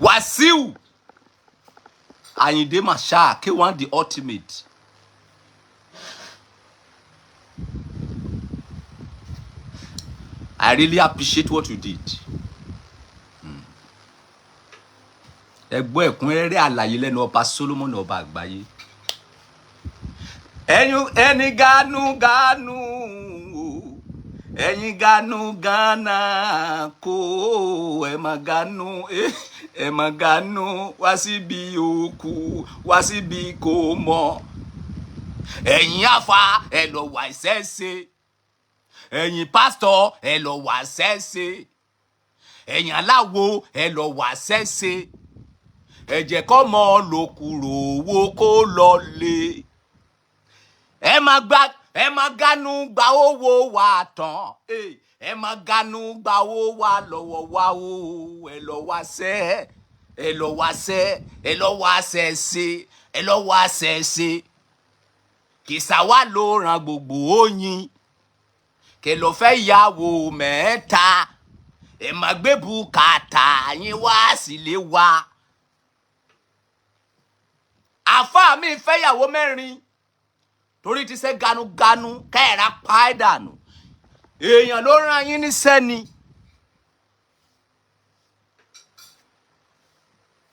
Wàsíù Àyìndé Marshal K1 the ultimate. I really appreciate what you did. Ẹ gbọ́ ẹ̀kúnrẹ́rẹ́ àlàyé lẹ́nu ọba Solomon, ọba àgbáyé. Ẹ̀yin ẹni ganu ganu o, ẹ̀yin ganu gánà kó ẹ má ganu, ẹ má ganu wá síbi òkú, wá síbi kò mọ̀. Ẹ̀yin àfa, ẹ lọ wà ìṣẹ́ṣe. Ẹ̀yin pásítọ̀, ẹ lọ wà ṣẹ́ṣe. Ẹ̀yin aláwo, ẹ lọ wà ṣẹ́ṣe. Ẹ jẹ́ kọ́ mọ́ lòkùrò owó kó lọ lé. Ẹ má gba, ẹ má ganu gba owó wa tán. Ẹ má ganu gba owó wa lọ́wọ́ wa o. Ẹ lọ wá ṣẹ́, ẹ lọ wá ṣẹ́, ẹ lọ wá ṣẹ́ṣe, ẹ lọ wá ṣẹ́ṣe. Kìsà wa ló ràn gbogbo oyin kẹ lọ fẹ́ yàwó mẹ́ta. Ẹ má gbé bùkátà yín wá sílé wa. Àfáà mi fẹ́yàwó mẹ́rin torí ti ṣe ganuganu kẹ́ẹ̀rá pa ẹ́ dànù. Èèyàn ló rán yín níṣẹ́ ni.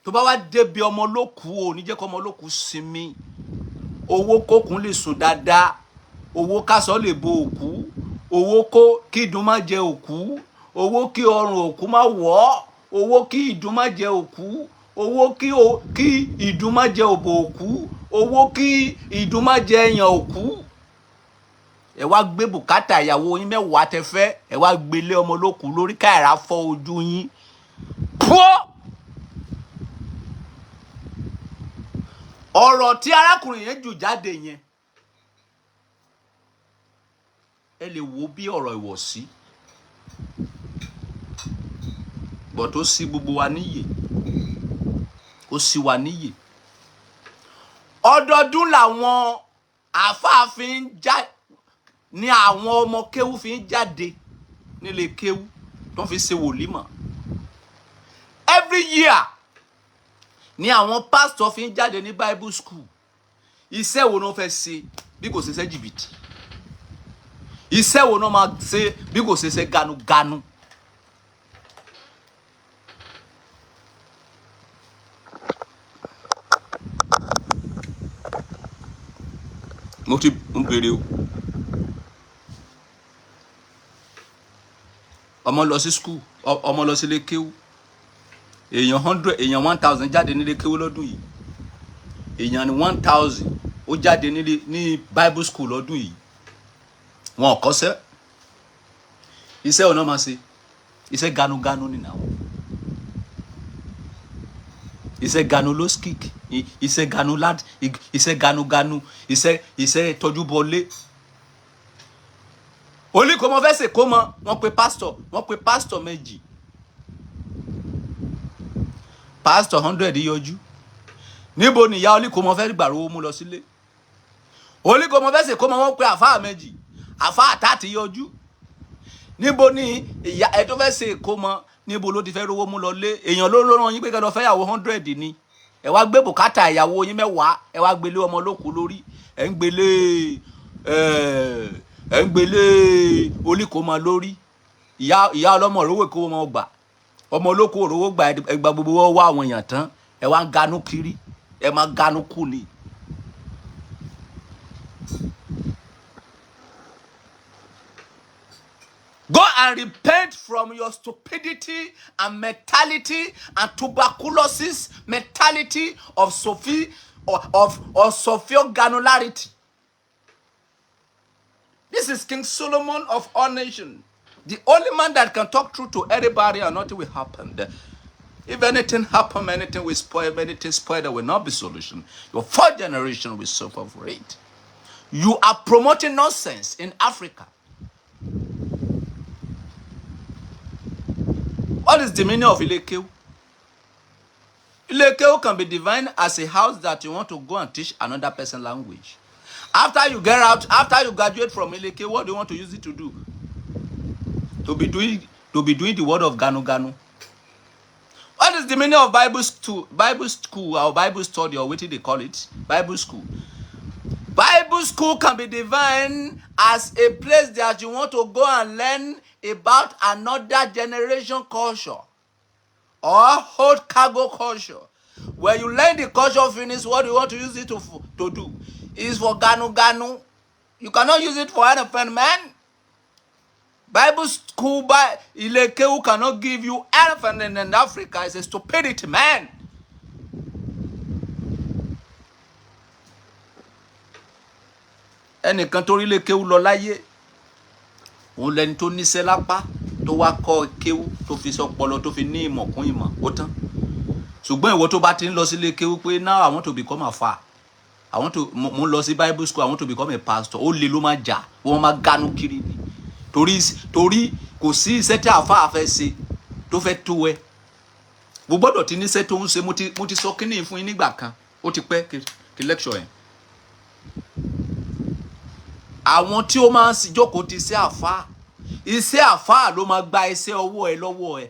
Tó bá wá débi ọmọ lókù, ò ní jẹ́ kó ọmọ lókù sinmi. Owó kókun lè sùn dáadáa, owó kásọ lè bo òkú, owó kó kí ìdun má jẹ òkú, owó kí ọrùn òkú má wọ̀ ọ́, owó kí ìdun má jẹ òkú, owó kí ìdun má jẹ òbò òkú, owó kí ìdun má jẹ ẹyàn òkú. Ẹ wá gbé bùkátà ìyàwó yín mẹ́wàá tẹ fẹ́, ẹ wá gbélé ọmọ lókù lórí káìrá fọ́ ojú yín. Pọ́ ọ̀rọ̀ tí arákùnrin yẹn jù jáde yẹn, ẹ lè wo bí ọ̀rọ̀ ìwọ̀sí bọ̀ tó sí gbogbo wa níyè, ó sì wà níyè. Ọdọọdún làwọn àáfàá fi ń já ní, àwọn ọmọ kéwú fi ń jáde nílé kéwú tó fi ṣe wòlímọ̀. Every year ni àwọn pastor fi ń jáde ní Bible school. Iṣẹ́ wo ni wọ́n fẹ́ ṣe bí kò ṣe ṣe jìbìtì? Iṣẹ́ wo ni wọ́n máa ṣe bí kò ṣe ṣe ganuganu? Mo ti ń béèrè o. Ọmọ lọ sí school, ọmọ lọ sílé kéwú. Èèyàn 100, èèyàn 1,000 jáde nílé kéwú lọ́dún yìí. Èèyàn ní 1,000 ó jáde nílé ní Bible school lọ́dún yìí. Wọn ò kọ́ṣẹ́. Iṣẹ́ ọ̀nà máa ṣe iṣẹ́ ganuganu nìyà wọn, iṣẹ́ ganu loskik, iṣẹ́ ganu lad, iṣẹ́ ganuganu, iṣẹ́ tọ́júbọlé. Oníkòmọ fẹ́ ṣe kó mọ. Wọ́n pe pásítọ̀, wọ́n pe pásítọ̀ méjì, pásítọ̀ 100 yọjú. Níbo ni ìyá oníkòmọ fẹ́ gbàrú mú lọ sílé? Oníkòmọ fẹ́ ṣe kó mọ. Wọ́n pe àfáà méjì, àfáà 30 yọjú. Níbo ni ìyá ẹ tó fẹ́ ṣe kó mọ, níbo ló ti fẹ́ rówó mú lọ lé? Èèyàn ló rán yín pé kẹ́ lọ fẹ́ yàwó 100 ni. Ẹ wá gbé bùkátà ìyàwó yín mẹ́wàá, ẹ wá gbélé ọmọ lókun lórí. Ẹ ń gbélé oníkòmọ lórí. Ìyá ọlọ́mọ òrówó kó wọn gbà, ọmọ olóko òrówó gbà. Ẹ gba gbogbo wọn wá àwọn èèyàn tán, ẹ wá ń ganú kiri, ẹ máa ganú kú ni. Go and repent from your stupidity and mentality and tuberculosis mentality of Sophie or of Sophia granularity. This is King Solomon of all nations. The only man that can talk truth to everybody and nothing will happen. If anything happen, anything will spoil, if anything spoil, there will not be solution. Your fourth generation will suffer for it. You are promoting nonsense in Africa. What is the meaning of Ilé Kéwú? Ilé Kéwú can be defined as a house that you want to go and teach another person language. After you get out, after you graduate from Ilé Kéwú, what do you want to use it to do? To be doing the word of Ganu Ganu. What is the meaning of Bible school? Bible school or Bible study or wetin they call it? Bible school. Bible school can be defined as a place that you want to go and learn about another generation culture or hold cargo culture. When you learn the culture finish, what you want to use it to do is for ganu ganu. You cannot use it for anything, man. Bible school by Ilé kéwú cannot give you anything in Africa. It's a stupidity, man. Ẹnìkan tó rí ilé kéwú lọ láyé, òun lẹni tó níṣẹ́ lápá, tó wá kọ́ kéwú, tó fi sọpọlọ, tó fi ní ìmọ̀ kún ìmọ̀, ó tán. Ṣùgbọ́n ìwọ tó bá ti ń lọ sílé kéwú pé now I want to become a fa, I want to, mo ń lọ sí Bible school, I want to become a pastor, ó lè ló máa jà, wọ́n máa ganu kiri ni. Torí kò sí iṣẹ́ tí àáfàá fẹ́ ṣe tó fẹ́ tó ẹ. Mo gbọ́dọ̀ ti níṣẹ́ tó ń ṣe. Mo ti sọ kíní fún yín nígbà kan, ó ti pẹ́ kí lecture yẹn. Àwọn tí ó máa ń jókòó ti iṣẹ́ àáfàá, iṣẹ́ àáfàá ló máa gba iṣẹ́ ọwọ́ ẹ lọ́wọ́ ẹ.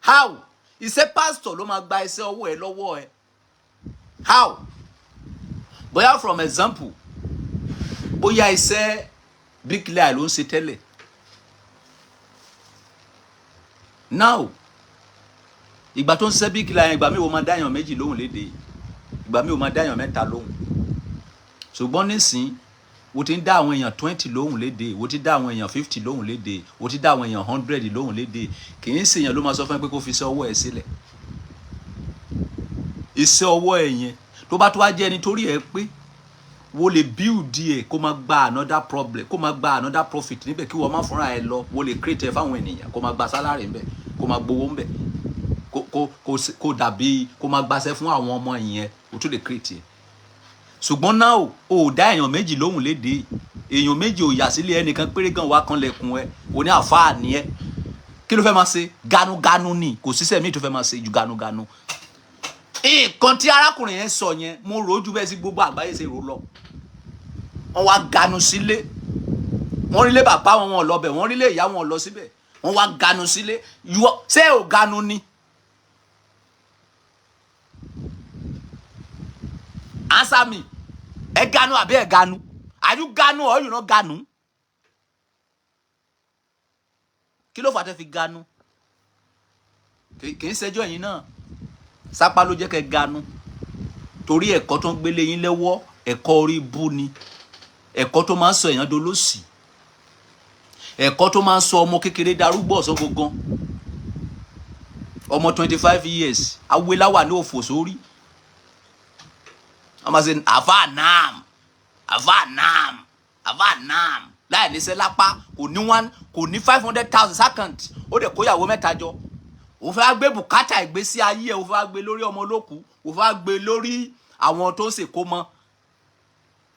How? Iṣẹ́ pastor ló máa gba iṣẹ́ ọwọ́ ẹ lọ́wọ́ ẹ. How? Bóyá from example, bóyá iṣẹ́ bricklayer ló ń ṣe tẹ́lẹ̀. Now, ìgbà tó ń ṣiṣẹ́ bricklayer yẹn, ìgbà mi ò máa dáyàn méjì lóhùn léde, ìgbà mi ò máa dáyàn mẹ́ta lóhùn. Ṣùgbọ́n nísìnyí, wo ti ń dá àwọn èèyàn 20 lóhùn léde, wo ti dá àwọn èèyàn 50 lóhùn léde, wo ti dá àwọn èèyàn 100 lóhùn léde. Kì í ṣe èèyàn ló máa sọ fún ẹ pé kó fi iṣẹ́ ọwọ́ ẹ sílẹ̀. Iṣẹ́ ọwọ́ ẹ yẹn, tó bá tó wá jẹ́ ẹni torí ẹ pé wo lè build ẹ kó máa gba another problem, kó máa gba another profit níbẹ̀, kí wọ́n má fúnra ẹ lọ, wo lè create ẹ fáwọn ènìyàn, kó máa gba salary níbẹ̀, kó máa gbowó níbẹ̀, kó dàbí kó máa gbaṣẹ́ fún àwọn ọmọ yẹn, o tún lè create ẹ. Ṣùgbọ́n náà o ò dá èèyàn méjì lóhùn léde, èèyàn méjì ò yà sílé, ẹnìkan péré gan wá kan lẹ̀kùn ẹ, o ní àfáà ni ẹ. Kí ló fẹ́ máa ṣe? Ganuganu ni, kò síṣẹ́ míì tó fẹ́ máa ṣe ju ganuganu. Nǹkan tí arákùnrin yẹn sọ yẹn, mo rò ó ju bẹ́ẹ̀ sí gbogbo àgbáyé ṣe rò lọ. Wọ́n wá ganu sílé, wọ́n rí lé bàbá wọn, wọn lọ bẹ̀, wọ́n rí lé ìyá wọn lọ síbẹ̀, wọ́n wá ganu sílé. Ṣé ò ganu ni? Answer me. Ẹ ganu àbí ẹ ganu? Are you ganu or you not ganu? Kí ló fà tẹ́ fi ganu? Kì í ṣẹjọ́ ẹ̀yin náà. Sápá ló jẹ́ kẹ́ ganu. Torí ẹ̀kọ́ tó ń gbélé yín lọ́wọ́, ẹ̀kọ́ orí bú ni. Ẹ̀kọ́ tó máa ń sọ èèyàn dolóṣì. Ẹ̀kọ́ tó máa ń sọ ọmọ kékeré darúgbó ọ̀sán gangan. Ọmọ 25 years, awéláwà ní òfò sórí. Wọ́n máa ṣe àfáà naam, àfáà naam, àfáà naam. Láì níṣẹ́ lápá, kò ní one, kò ní 500,000 second, ó dẹ̀ kóyàwó mẹ́ta jọ. Ó fẹ́ gbé bùkátà ìgbésí ayé ẹ̀, ó fẹ́ gbé lórí ọmọ olókùú, ó fẹ́ gbé lórí àwọn tó ń ṣèkó mọ́.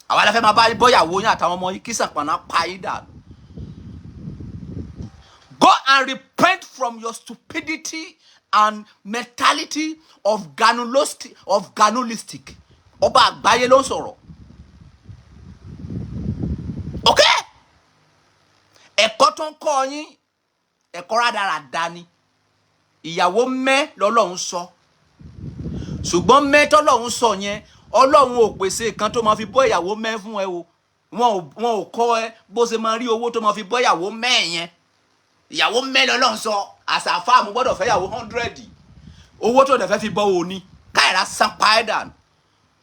Àwa la fẹ́ máa bá bọ́yàwó yín àtàwọn ọmọ yín kí sàpànà pa yín dànù. Go and repent from your stupidity and mentality of ganulistic, of ganulistic. Ọba àgbáyé ló ń sọ̀rọ̀. Okay? Ẹ̀kọ́ tó ń kọ́ yín, ẹ̀kọ́ rádaràda ni. Ìyàwó mẹ́ lọ́lọ́run sọ. Ṣùgbọ́n mẹ́ tọ́lọ́run sọ yẹn, Ọlọ́run ò pèsè kan tó máa fi bọ́ ìyàwó mẹ́ fún ẹ o. Wọn ò kọ́ ẹ bó ṣe máa rí owó tó máa fi bọ́ ìyàwó mẹ́ yẹn. Ìyàwó mẹ́ lọ́lọ́run sọ. Àṣàfà mo gbọ́dọ̀ fẹ́ ìyàwó 100. Owó tó dẹ̀ fẹ́ fi bọ́ òní. Káyìrá san páẹ́dà.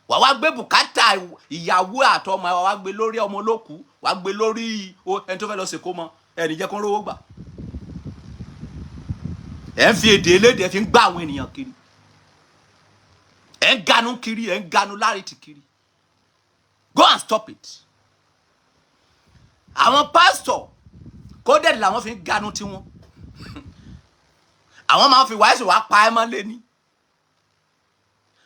Wà wá gbé bùkátà ìyàwó àtọmọ ẹ, wà wá gbé lórí ọmọ olókùú, wà gbé lórí ẹni tó fẹ́ lọ ṣèkó mọ, ẹni jẹ́ kó rówó gbà. Ẹ ń fi èdè elédè fi ń gbá àwọn ènìyàn kiri. Ẹ ń ganu kiri, ẹ ń ganu láàrìtì kiri. Go and stop it. Àwọn pásítọ̀ kódẹ̀dì làwọn fi ń ganu tiwọn. Àwọn máa ń fi wàásù wá pa ẹ́ mọ́lé ní.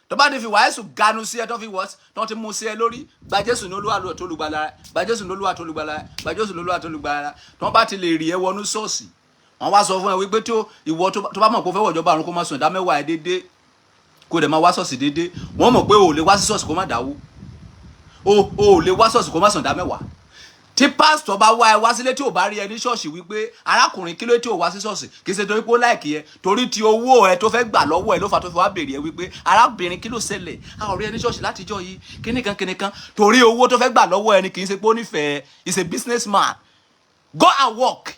Tó bá ti fi wàásù ganu sí ẹ, tó fi wọ́n tó ti mú sí ẹ lórí, gba Jésù ní Olúwa tó lùgbàlà rẹ, gba Jésù ní Olúwa tó lùgbàlà rẹ, gba Jésù ní Olúwa tó lùgbàlà rẹ. Tó bá ti lè rí ẹ wọnú ṣọ́ọ̀ṣì, wọ́n wá sọ fún ẹ wípé tó ìwọ tó bá mọ̀ pé ó fẹ́ wọ̀jọba àrùn kó má sùn ìdá mẹ́wàá ẹ déédéé, kó dẹ̀ máa wá ṣọ́ọ̀ṣì déédéé. Wọ́n mọ̀ pé o ò lè wá sí ṣọ́ọ̀ṣì kó má dáwó, o ò lè wá ṣọ́ọ̀ṣì kó má sùn ìdá mẹ́wàá. Tí pásítọ̀ bá wá ẹ wá sílé, tí ò bá rí ẹ ní ṣọ́ọ̀ṣì, wípé, "Arákùnrin, kí ló tí ò wá sí ṣọ́ọ̀ṣì?" Kì í ṣe torí pé ó like ẹ, torí ti owó ẹ tó fẹ́ gbà lọ́wọ́ ẹ ló fà tó fi wá béèrè ẹ wípé, "Arábìnrin, kí ló ṣẹlẹ̀? A ò rí ẹ ní ṣọ́ọ̀ṣì látijọ́ yìí, kíní kan kíní kan." Torí owó tó fẹ́ gbà lọ́wọ́ ẹ ni, kì í ṣe pé ó nífẹ̀ẹ́. Is a businessman. Go and work.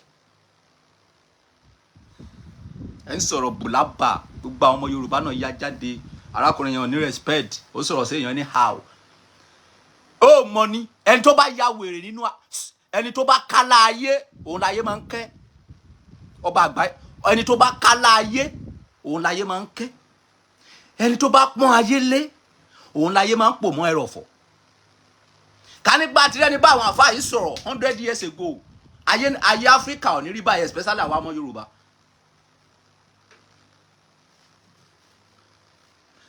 Ẹ ń sọ̀rọ̀ bùlábà. Gbogbo àwọn ọmọ Yorùbá náà ya jáde. Arákùnrin yẹn ò ní respect, ó sọ̀rọ̀ sí èèyàn ní how ó mọ ní. Ẹni tó bá ya wèrè nínú ẹni tó bá kálá ayé, òun láyé máa ń kẹ́. Ọba àgbáyé, ẹni tó bá kálá ayé, òun láyé máa ń kẹ́. Ẹni tó bá pọ́n ayé lé, òun láyé máa ń pò mọ́ ẹrọ̀fọ̀. Ká nígbà tí ẹni bá àwọn àfáà yìí sọ̀rọ̀ 100 years ago, ayé Áfíríkà ò ní rí báyìí, especially àwọn ọmọ Yorùbá.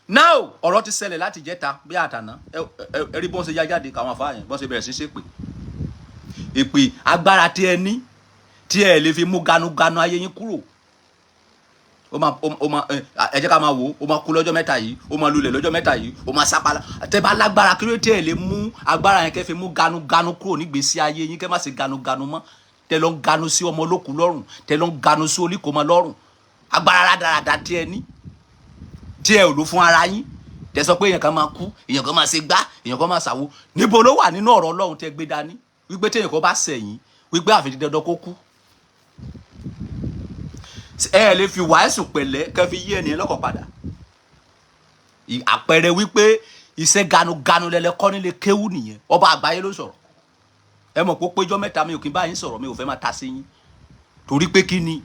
Now, ọ̀rọ̀ ti ṣẹlẹ̀ láti jẹ́ta bí àtàná. Ẹ rí bọ́n ṣe yá jáde káwọn àfáà yẹn, bọ́n ṣe bẹ̀rẹ̀ sí ṣépè. Èpè agbára tí ẹ ní, tí ẹ lè fi mú ganuganu ayé yín kúrò. Ó máa ẹ jẹ́ ká máa wò ó. Ó máa kú lọ́jọ́ 3 yìí, ó máa lulẹ̀ lọ́jọ́ 3 yìí, ó máa sápálá. Tẹ́ bá lágbára, kí ló tí ẹ lè mú agbára yẹn kẹ́ fi mú ganuganu kúrò nígbèésí ayé yín, kẹ́ má ṣe ganuganu mọ́? Tẹ́ lọ ń ganu sí ọmọ olókùú lọ́rùn, tẹ́ lọ ń ganu sí oníkòmọ lọ́rùn. Agbára rádaràda tí ẹ ní, tí ẹ ò lò fún ara yín, tẹ́ sọ pé èèyàn kan máa kú, èèyàn kan máa ṣe gbá, èèyàn kan máa ṣàwo. Níbo ló wà nínú ọ̀rọ̀ Ọlọ́run tẹ́ gbé dání wípé téèyàn kan bá ṣẹ̀yìn, wípé àfi dandan kó kú? Ẹ lè fi wàásù pẹ̀lẹ́ kẹ́ fi yí ẹnìyẹn lọ́kàn padà. Àpẹẹrẹ wípé iṣẹ́ ganuganu lẹ́lẹ́kọ́ nílé kéwú nìyẹn. Ọba àgbáyé ló sọ̀rọ̀. Ẹ mọ̀ pé ó péjọ 3 mi ò kí n bá yín sọ̀rọ̀, mi ò fẹ́ máa ta sí yín, torí pé kí ni?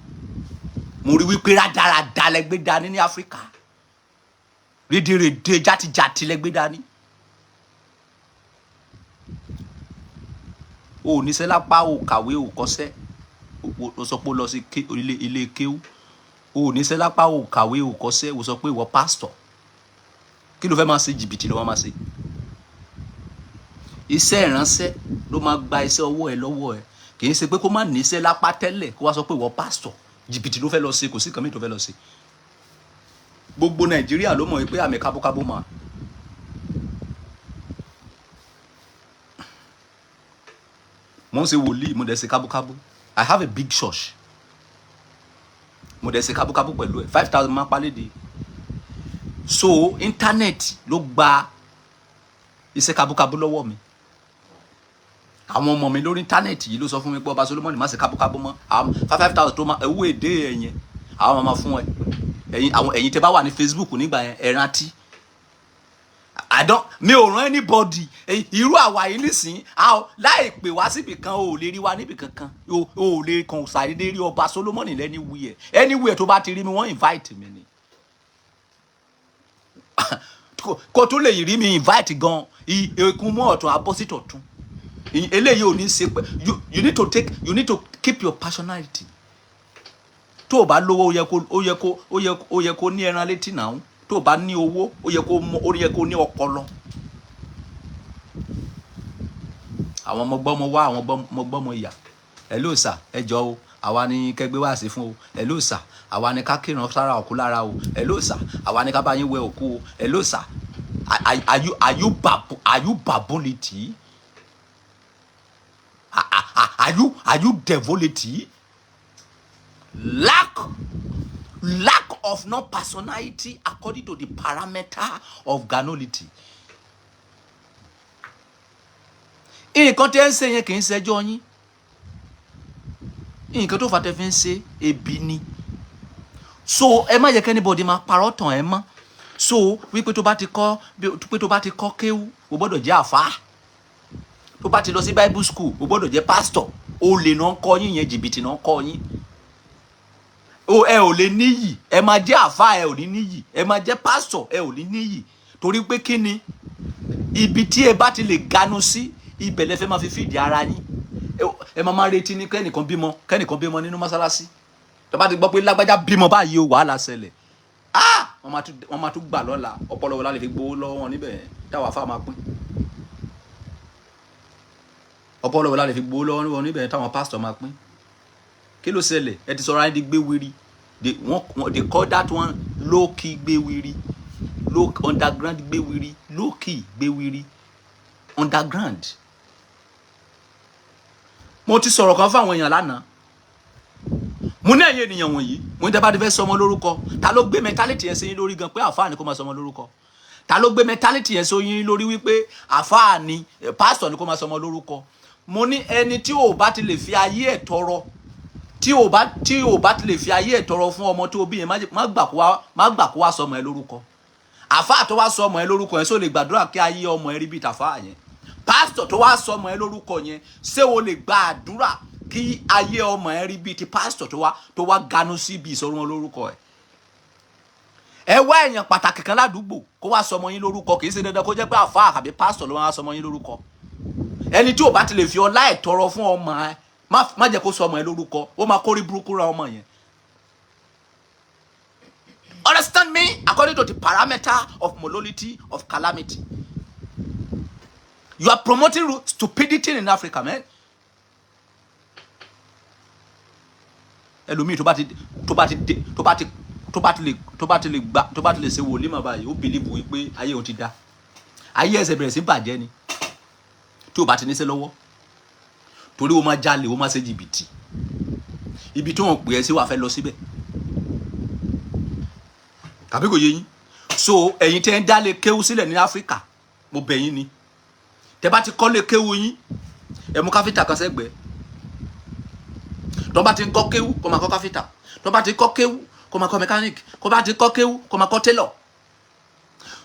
Mo rí wípé rádaràda lẹ gbé dání ní Áfíríkà, rédèrèdè, játijàti lẹ gbé dání. O ò níṣẹ́ lápá, o ò kàwé, o ò kọ́ṣẹ́, o sọ pé o lọ sí ilé kéwú. O ò níṣẹ́ lápá, o ò kàwé, o ò kọ́ṣẹ́, o sọ pé ìwọ pásítọ̀. Kí ló fẹ́ máa ṣe? Jìbìtì ló máa ṣe. Iṣẹ́ ìránṣẹ́ ló máa gba iṣẹ́ ọwọ́ ẹ lọ́wọ́ ẹ. Kì í ṣe pé kó má níṣẹ́ lápá tẹ́lẹ̀, kó wá sọ pé ìwọ pásítọ̀. Jìbìtì ló fẹ́ lọ ṣe, kò sí nǹkan mìíràn tó fẹ́ lọ ṣe. Gbogbo Nàìjíríà ló mọ̀ pé àmì kábúkábú máa mo ń ṣe wòlíì, mo dẹ̀ ṣe kábúkábú. I have a big church, mo dẹ̀ ṣe kábúkábú pẹ̀lú ẹ̀. 5,000 máa paléde. So internet ló gba iṣẹ́ kábúkábú lọ́wọ́ mi. Àwọn ọmọ mi lórí internet yìí ló sọ fún mi pé, "Ọba Solomoni, má ṣe kábúkábú mọ́." Àwọn 5,000 tó máa owó èdè ẹ̀ yẹn, àwọn máa fún ẹ. Ẹ̀yin àwọn ẹ̀yin tẹ́ bá wà ní Facebook nígbà yẹn, ẹ rántí. I don't, mi ò rán anybody. Irú àwa yìí nísìn, láì pè wá síbì kan, o ò lè rí wa níbì kankan. O ò lè kàn ṣàdédé rí Ọba Solomoni anywhere. Anywhere tó bá ti rí mi, wọ́n invite mi ni. Kó tó lè rí mi invite gan, ekun mọ́ ọ̀tún abọ́sítọ̀ tún. Eléyìí ò ní ṣe pé you need to keep your personality. Tó o bá lówó, ó yẹ kó ó yẹ kó ó yẹ ó yẹ kó ní ẹran létí náà. Tó o bá ní owó, ó yẹ kó ní ọpọlọ. Àwọn ọmọ gbọ́mọ wá, àwọn ọmọ gbọ́mọ ìyà. Ẹ ló sà, ẹ jọ o, àwa ni kẹgbẹ́ wá sí fún o. Ẹ ló sà, àwa ni ká kírun sára òkú lára o. Ẹ ló sà, àwa ni ká bá yín wẹ òkú o. Ẹ ló sà, are you babonity? Are you devility? Lack of no personality according to the parameter of ganolity. Nǹkan tẹ́ ń ṣe yẹn kì í ṣẹjọ́ yín. Nǹkan tó fà tẹ́ fi ń ṣe ebi ni. So ẹ má jẹ́ kí anybody máa parọ́ tàn ẹ́ mọ́. So wípé tó bá ti kọ́ kéwú, o gbọ́dọ̀ jẹ́ àfáà. Tó bá ti lọ sí Bible school, o gbọ́dọ̀ jẹ́ pastor. Olè náà ń kọ́ yín yẹn, jìbìtì náà ń kọ́ yín o. Ẹ ò lè níyì. Ẹ máa jẹ́ àfáà, ẹ ò ní níyì. Ẹ máa jẹ́ pastor, ẹ ò ní níyì. Torí pé kí ni? Ibi tí ẹ bá ti lè ganu sí, ibẹ̀ lẹ fẹ́ máa fi fìdí ara yín. Ẹ máa retí ní kẹ́nìkan bímọ nínú mọ́sálásí. Tó bá ti gbọ́ pé lágbájá bímọ báyìí o, wàhálà ṣẹlẹ̀. Ah, wọ́n máa tún gbà lọ́la. Ọpọlọ wo la lè fi gbowó lọ́wọ́ wọn níbẹ̀ yẹn táwa fáwọn máa pín? Ọpọlọ wo la lè fi gbowó lọ́wọ́ wọn níbẹ̀ yẹn táwọn pásítọ̀ máa pín? Kí ló ṣẹlẹ̀? Ẹ ti sọ̀rọ̀ ayé di gbéwìrì. They call that one low key gbéwìrì, low underground gbéwìrì, low key gbéwìrì underground. Mo ti sọ̀rọ̀ kan fún àwọn èèyàn lánàá. Mo ní ẹ̀yin ènìyàn wọ̀nyí, mo ní tẹ́ bá ti fẹ́ sọmọ lórúkọ, ta ló gbé mentality yẹn sí yín lórí gan pé àfáà ni kó máa sọmọ lórúkọ? Ta ló gbé mentality yẹn sí yín lórí wípé àfáà ni, pásítọ̀ ni kó máa sọmọ lórúkọ? Mo ní ẹni tí ò bá ti lè fi ayé ẹ̀ tọrọ, tí ò bá ti lè fi ayé ẹ̀ tọrọ fún ọmọ tó bí yẹn, má gbà kó wá sọmọ ẹ lórúkọ. Àfáà tó wá sọmọ ẹ lórúkọ yẹn, ṣó lè gbàdúrà kí ayé ọmọ ẹ rí bíi tàfáà yẹn? Pásítọ̀ tó wá sọmọ ẹ lórúkọ yẹn, ṣé o lè gba àdúrà kí ayé ọmọ ẹ rí bíi ti pásítọ̀ tó wá ganu sí ibi ìsọ̀rọ̀ wọn lórúkọ ẹ? Ẹ wá èèyàn pàtàkì kan ládùúgbò kó wá sọmọ yín lórúkọ. Kì í ṣe dandan kó jẹ́ pé àfáà àbí pásítọ̀ ló wá sọmọ yín lórúkọ. Ẹni tí ò bá ti lè fi ọlá ẹ̀ tọrọ fún ọmọ ẹ, má jẹ́ kó sọmọ ẹ lórúkọ. Ó máa kórí burúkú ra ọmọ yẹn. Understand me? According to the parameter of morality of calamity, you are promoting stupidity in Africa, man. Ẹlòmíì tó bá ti dé tó bá ti lè gbà, tó bá ti lè ṣe wòlíì mọ̀ báyìí, ó believe wípé ayé òun ti da. Ayé ẹsẹ̀ bẹ̀rẹ̀ sí bàjẹ́ ni tí o bá ti níṣẹ́ lọ́wọ́, torí o máa jalè, o máa ṣe jìbìtì. Ibi tí wọ́n pè é sí, wàá fẹ́ lọ síbẹ̀, tàbí kò yé yín? So ẹ̀yin tẹ́ ń dálé kéwú sílẹ̀ ní Áfíríkà, mo bẹ̀ yín ni, tẹ́ bá ti kọ́lé kéwú yín, ẹ mú káfíńtà kan sẹ́gbẹ̀ẹ́. Tó bá ti ń kọ́ kéwú, kó máa kọ́ káfíńtà. Tó bá ti kọ́ kéwú, kó máa kọ́ mẹkáníìkì. Kó bá ti kọ́ kéwú, kó máa kọ́ télọ̀.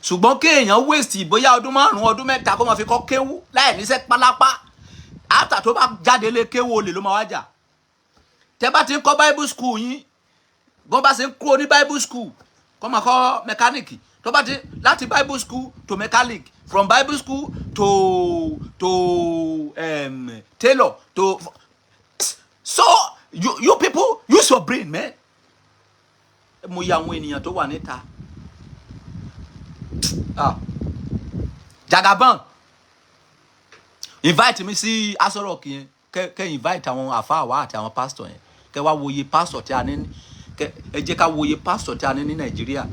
Ṣùgbọ́n kéèyàn waste bóyá ọdún 5, ọdún 3, kó máa fi kọ́ kéwú láì níṣẹ́ pálápá, after tó bá jáde lé kéwú, olè ló máa wá jà. Tẹ́ bá ti ń kọ́ Bible school yín, bọ́n bá ṣe ń kúrò ní Bible school, kó máa kọ́ mẹkáníìkì. Tó bá ti láti Bible school to mechanic, from Bible school to tailor to, so you people, use your brain, man. Mo yà àwọn ènìyàn tó wà níta. Ah, Jagaban, invite mi sí Aso Rock yẹn. Kẹ invite àwọn àfáà wa àti àwọn pastor yẹn, kẹ wá wòye pastor tí a ní. Kẹ ẹ jẹ́ ká wòye pastor tí a ní ní Nàìjíríà,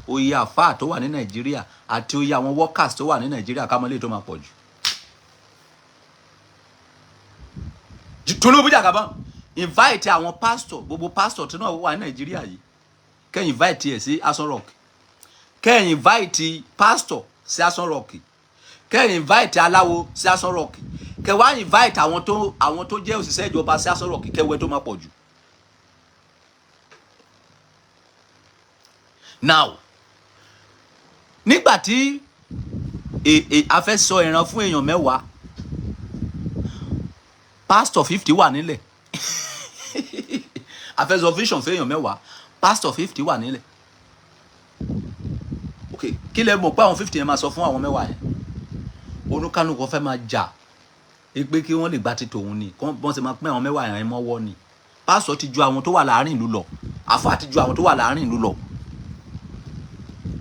oyè àfáà tó wà ní Nàìjíríà àti oyè àwọn workers tó wà ní Nàìjíríà, ká mọ lè tó máa pọ̀ jù. Tinubu, Jagaban, invite àwọn pastor, gbogbo pastor tí náà wà ní Nàìjíríà yìí, kẹ invite ẹ sí Aso Rock. Kẹ invite pastor sí Aso Rock, kẹ invite aláwo sí Aso Rock, kẹ wá invite àwọn tó jẹ́ òṣìṣẹ́ ìjọba sí Aso Rock, kẹwẹ́ tó máa pọ̀ jù. Now, nígbà tí a fẹ́ sọ ìran fún èèyàn 10, pastor 50 wà nílẹ̀. A fẹ́ sọ vision fún èèyàn 10, pastor 50 wà nílẹ̀. Ok, kí lẹ mọ̀ pé àwọn 50 yẹn máa sọ fún àwọn 10 yẹn? Olúkálùkù fẹ́ máa jà pé kí wọ́n lè gba ti tòun ni, kí wọ́n sì máa pín àwọn 10 yẹn mọ́wọ́ ni. Pásítọ̀ ti ju àwọn tó wà láàrin ìlú lọ, àfáà ti ju àwọn tó wà láàrin ìlú lọ.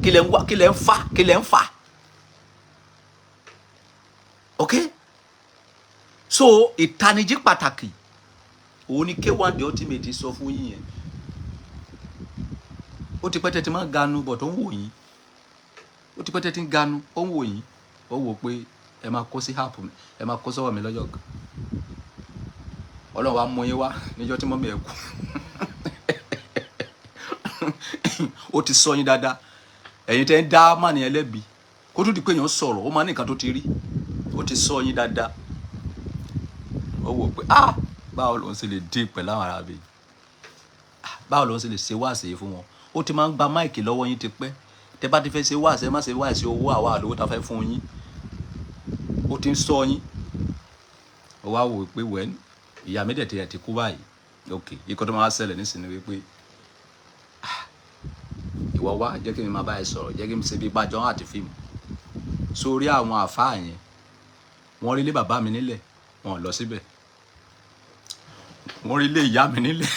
Kí lẹ ń wá? Kí lẹ ń fà? Kí lẹ ń fà? Ok, so ìtanijí pàtàkì òun ni K1 The Ultimate sọ fún yín yẹn. Ó ti pẹ́ tẹ́ ti máa ganu bọ̀ tó ń wò yín. Ó ti pẹ́ tẹ́ ti ń ganu, ó ń wò yín. Ó wò pé ẹ máa kó sí app mi, ẹ máa kó sọ́wọ́ mi lọ́jọ́ kan. Ọlọ́run wa mú yín wá níjọ́ tí mummy ẹ̀ kú. Ó ti sọ yín dáadáa. Ẹ̀yin tẹ́ ń dá màní ẹlẹ́bi, kó tó di pé èèyàn sọ̀rọ̀, ó máa ní nǹkan tó ti rí. Ó ti sọ yín dáadáa. Ó wò pé, ah, báwo lòun ṣe lè dín pẹ̀lú àwọn arábì? Báwo lòun ṣe lè ṣe wáàsí fún wọn? Ó ti máa ń gba mic lọ́wọ́ yín tipẹ́. Tẹ́ bá ti fẹ́ ṣe wáàsí, ẹ má ṣe wáàsí owó, àwa àlówó ta fẹ́ fún yín. Ó ti ń sọ yín. Ó wá wò pé wẹ́n, ìyá mi dẹ̀ ti kú báyìí. Ok, ikọ́ tó máa ṣẹlẹ̀ nísìnyí wípé, ah, ìwọ wá jẹ́ kí mi máa bá ẹ sọ̀rọ̀, jẹ́ kí mi ṣe bí gbàjọ́ àti fíìmù. Sórí àwọn àfáà yẹn, wọ́n rí ilé bàbá mi nílẹ̀, wọn ò lọ síbẹ̀. Wọ́n rí ilé ìyá mi nílẹ̀,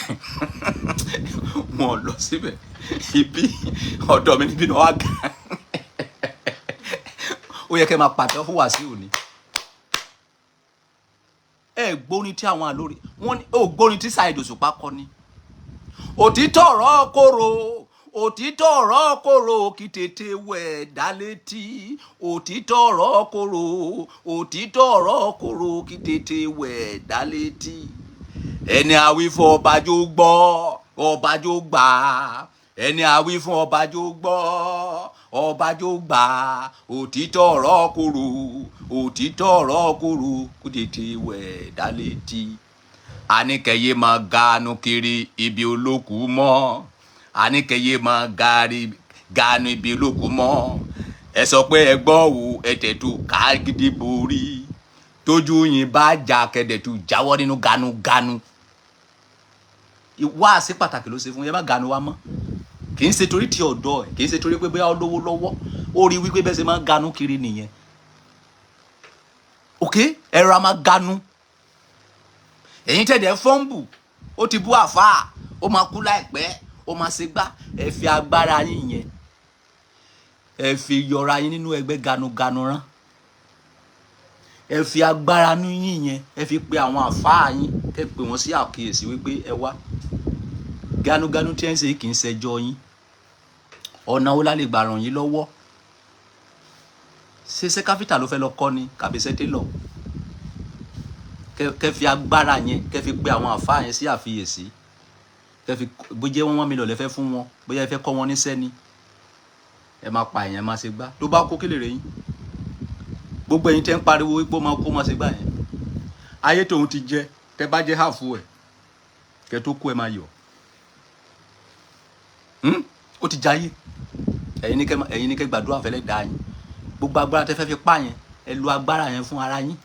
wọn ò lọ síbẹ̀. Ibi ọ̀dọ̀ mi níbí ni wọ́n á ga. Ó yẹ kí ẹ máa pàtẹ́wọ́ fún Wàsíù ni. Ẹ gbórin tí àwọn àlórí wọ́n ní, ó gbórin tí Saheed Òṣùpá kọ ni. Òtítọ́ ọ̀rọ̀ korò, Òtítọ́ ọ̀rọ̀ kòrò kí tètè wẹ̀ dá létí. Òtítọ́ ọ̀rọ̀ kòrò, òtítọ́ ọ̀rọ̀ kòrò kí tètè wẹ̀ dá létí. Ẹni àwí fún ọbàjò gbọ́, ọbàjò gbà. Ẹni àwí fún ọbàjò gbọ́, ọbàjò gbà. Òtítọ́ ọ̀rọ̀ kòrò, òtítọ́ ọ̀rọ̀ kòrò kí tètè wẹ̀ dá létí. Àníkẹyẹ máa ganu kiri ibi olókùú mọ́. Àníkẹyẹ máa gari ganu ibi olókùú mọ́. Ẹ sọ pé ẹ gbọ́ wo, ẹ tẹ̀tù ká gidi borí. Tójú yín bá jà kẹ̀dẹ̀tù jáwọ́ nínú ganuganu. Wáàsí pàtàkì ló ṣe fún yẹn, má ganu wa mọ́. Kì í ṣe torí ti ọ̀dọ́ ẹ̀, kì í ṣe torí pé bóyá ó lówó lọ́wọ́. Ó rí wípé bẹ́ẹ̀ ṣe máa ń ganu kiri nìyẹn. Ok, ẹ̀rọ a máa ganu. Ẹ̀yin tẹ̀dẹ̀ fọ́ǹbù, ó ti bú àfáà, ó máa kú láìpẹ́, ó máa ṣe gbá. Ẹ fi agbára yín yẹn, ẹ fi yọra yín nínú ẹgbẹ́ ganuganu rán. Ẹ fi agbára yín yẹn, ẹ fi pe àwọn àfáà yín, kẹ́ pè wọ́n sí àkíyèsí wípé ẹ wá, ganuganu tí ẹ ń ṣe kì í ṣẹjọ́ yín. Ọ̀nà wo la lè gbà ràn yín lọ́wọ́? Ṣé ṣé káfíńtà ló fẹ́ lọ kọ́ ni kàbí ṣẹ́ télọ̀? Kẹ́ fi agbára yẹn, kẹ́ fi pe àwọn àfáà yẹn sí àfiyèsí. Kẹ́ fi bó jẹ́ wọ́n 1 million lẹ fẹ́ fún wọn, bóyá ẹ fẹ́ kọ́ wọn níṣẹ́ ni. Ẹ máa pa èèyàn, máa ṣe gbá. Tó bá kó kílè rẹ̀ yín, gbogbo ẹ̀yin tẹ́ ń pariwo wípé ó máa kó, máa ṣe gbá yẹn, ayé tóun ti jẹ, tẹ́ bá jẹ́ half ẹ̀ kẹ́ tó kú, ẹ máa yọ̀. Ó ti jayé. Ẹ̀yin ní kẹ́ gbàdúrà fẹ́lẹ́ dá yín. Gbogbo agbára tẹ́ fẹ́ fi pa yẹn, ẹ lo agbára yẹn fún ara yín,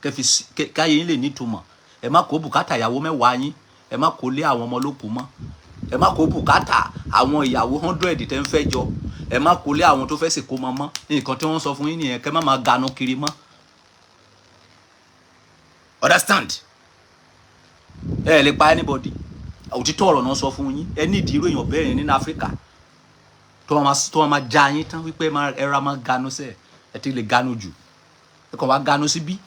kẹ́ fi káyé yín lè nítumọ̀. Ẹ má kó bùkátà ìyàwó 10 yín, ẹ má kó lé àwọn ọmọ lókun mọ́. Ẹ má kó bùkátà àwọn ìyàwó 100 tẹ́ ń fẹ́ jọ, ẹ má kó lé àwọn tó fẹ́ sìnkú mọ́ mọ́. Nǹkan tí wọ́n sọ fún yín nìyẹn, kẹ́ má máa ganu kiri mọ́. Understand? Ẹ lè pa anybody. Òtítọ́ ọ̀rọ̀ náà sọ fún yín. Ẹ ní ìdí irú èèyàn bẹ́ẹ̀ nínú Áfíríkà tó máa já yín tán wípé ẹ ra máa ganu sẹ́. Ẹ ti lè ganu jù, ẹ kàn wá ganu síbí.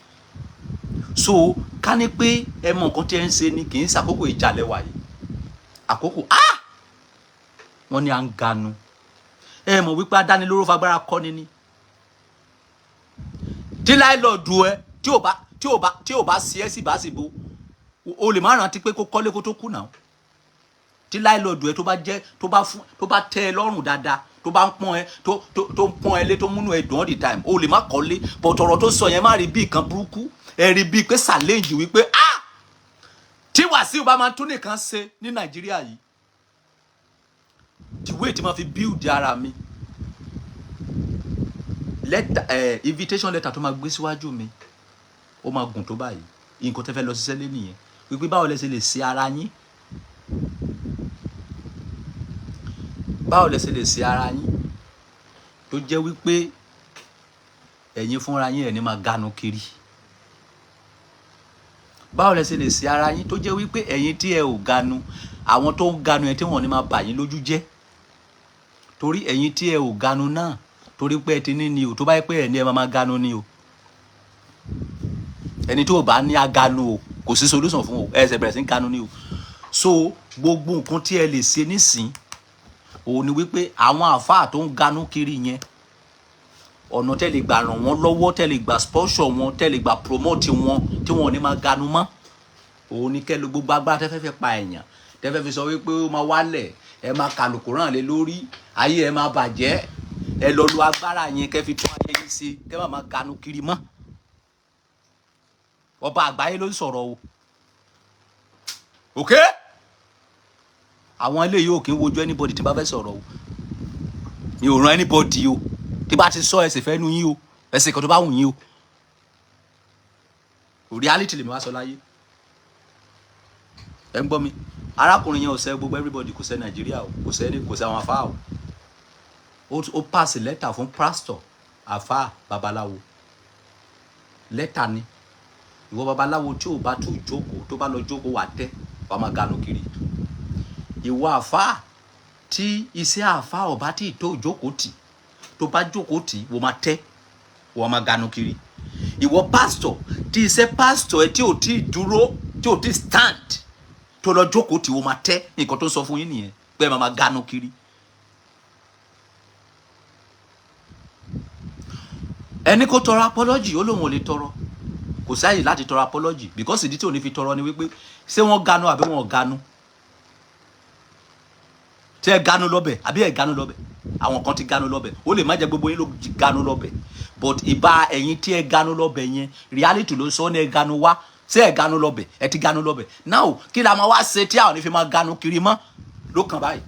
So ká ní pé ẹ mọ nǹkan tí ẹ ń ṣe ni, kì í ṣàkókò ìjà lẹ́wà yìí. Àkókò, ah, wọ́n ní à ń ganu. Ẹ mọ̀ wípé adánilóró fagbára kọ́ni ni. Tí láìlọ́ọ̀dù ẹ tí ò bá sí ẹ sì bá sì bo, o lè má rántí pé kó kọ́lé kó tó kú náà. Tí láìlọ́ọ̀dù ẹ tó bá jẹ́ tó bá fún, tó bá tẹ́ ẹ lọ́rùn dáadáa, tó bá ń pọ́n ẹ, tó ń pọ́n ẹ lé, tó múnú ẹ dùn all the time, o lè má kọ́lé. But ọ̀rọ̀ tó sọ yẹn, má rí bí nǹkan burúkú. Ẹ rí bíi pé challenge wípé, ah, tí Wàsíù bá máa tún nìkan ṣe ní Nàìjíríà yìí, the way tí ma fi build ara mi, letter, invitation letter tó máa gbé síwájú mi, ó máa gùn tó báyìí. Nǹkan tẹ́ fẹ́ lọ ṣiṣẹ́ lé nìyẹn, wípé báwo lẹ ṣe lè ṣe ara yín, báwo lẹ ṣe lè ṣe ara yín tó jẹ́ wípé ẹ̀yin fúnra yín ẹ̀ ní máa ganu kiri. Báwo lẹ ṣe lè ṣe ara yín tó jẹ́ wípé ẹ̀yin tí ẹ ò ganu, àwọn tó ń ganu ẹ tí wọ́n ní máa bà yín lójú jẹ́, torí ẹ̀yin tí ẹ ò ganu náà, torí pé ẹ ti ní ni o. Tó bá yẹ pé ẹ ní, ẹ máa máa ganu ni o. Ẹni tó o bá ní aganu o, kò sí solution fún o. Ẹ ṣe bẹ̀rẹ̀ sí ganu ni o. So gbogbo nǹkan tí ẹ lè ṣe nísìn òun ni wípé àwọn àáfàá tó ń ganu kiri yẹn, ọ̀nà tẹ́ lè gbà ràn wọ́n lọ́wọ́, tẹ́ lè gbà sponsor wọn, tẹ́ lè gbà promote wọn tí wọn ò ní máa ganu mọ́, òun ni kẹ́ lo gbogbo agbára tẹ́ fẹ́ fẹ́ pa èèyàn, tẹ́ fẹ́ fi sọ wípé ó máa wálẹ̀, ẹ máa kàlùkùrán lé lórí, ayé ẹ máa bàjẹ́. Ẹ lọ lo agbára yẹn, kẹ́ fi tún ayé yín ṣe, kẹ́ má máa ganu kiri mọ́. Ọba àgbáyé ló ń sọ̀rọ̀ o. Ok, àwọn eléyìí ò kí ń wojú anybody tí n bá fẹ́ sọ̀rọ̀ o. Mi ò ràn anybody o. Tí bá ti sọ, ẹsẹ̀ fẹ́ nu yín o, ẹsẹ̀ kan tó bá wù yín o. Reality lèmi wá sọ láyé. Ẹ ń gbọ́ mi? Arákùnrin yẹn ò sẹ́ gbogbo everybody, kò sẹ́ Nàìjíríà o, kò sẹ́ ní, kò sẹ́ àwọn afá o. Ó pass lẹ́tà fún pastor, àfá, babaláwo. Lẹ́tà ni. Ìwọ babaláwo tí ò bá tún jókòó, tó bá lọ jókòó, wà tẹ́, wà máa ganu kiri. Ìwọ àfá tí iṣẹ́ àfá ọba tí tó jókòó tì, tó bá jókòó tì, wọ́n máa tẹ́, wọ́n máa ganu kiri. Ìwọ pastor tí iṣẹ́ pastor ẹ tí ò tí dúró, tí ò tí stand, tó lọ jókòó tì, wọ́n máa tẹ́. Nǹkan tó ń sọ fún yín nìyẹn pé ẹ máa máa ganu kiri. Ẹni kó tọrọ apology, ó lóun ò lè tọrọ, kò sáàyè láti tọrọ apology, because ìdí tí ò ní fi tọrọ ni wípé ṣé wọ́n ganu àbí wọ́n ganu? Tí ẹ ganu lọ́bẹ̀ àbí ẹ ganu lọ́bẹ̀? Àwọn kan ti ganu lọ́bẹ̀. Ó lè má jẹ́ gbogbo yín ló ganu lọ́bẹ̀, but ìbá ẹ̀yin tí ẹ ganu lọ́bẹ̀ yẹn, reality ló sọ ní ẹ ganu wá. Ṣé ẹ ganu lọ́bẹ̀? Ẹ ti ganu lọ́bẹ̀. Now, kí la máa wá ṣe tí àwọn ò ní fi máa ganu kiri mọ́ ló kàn báyìí?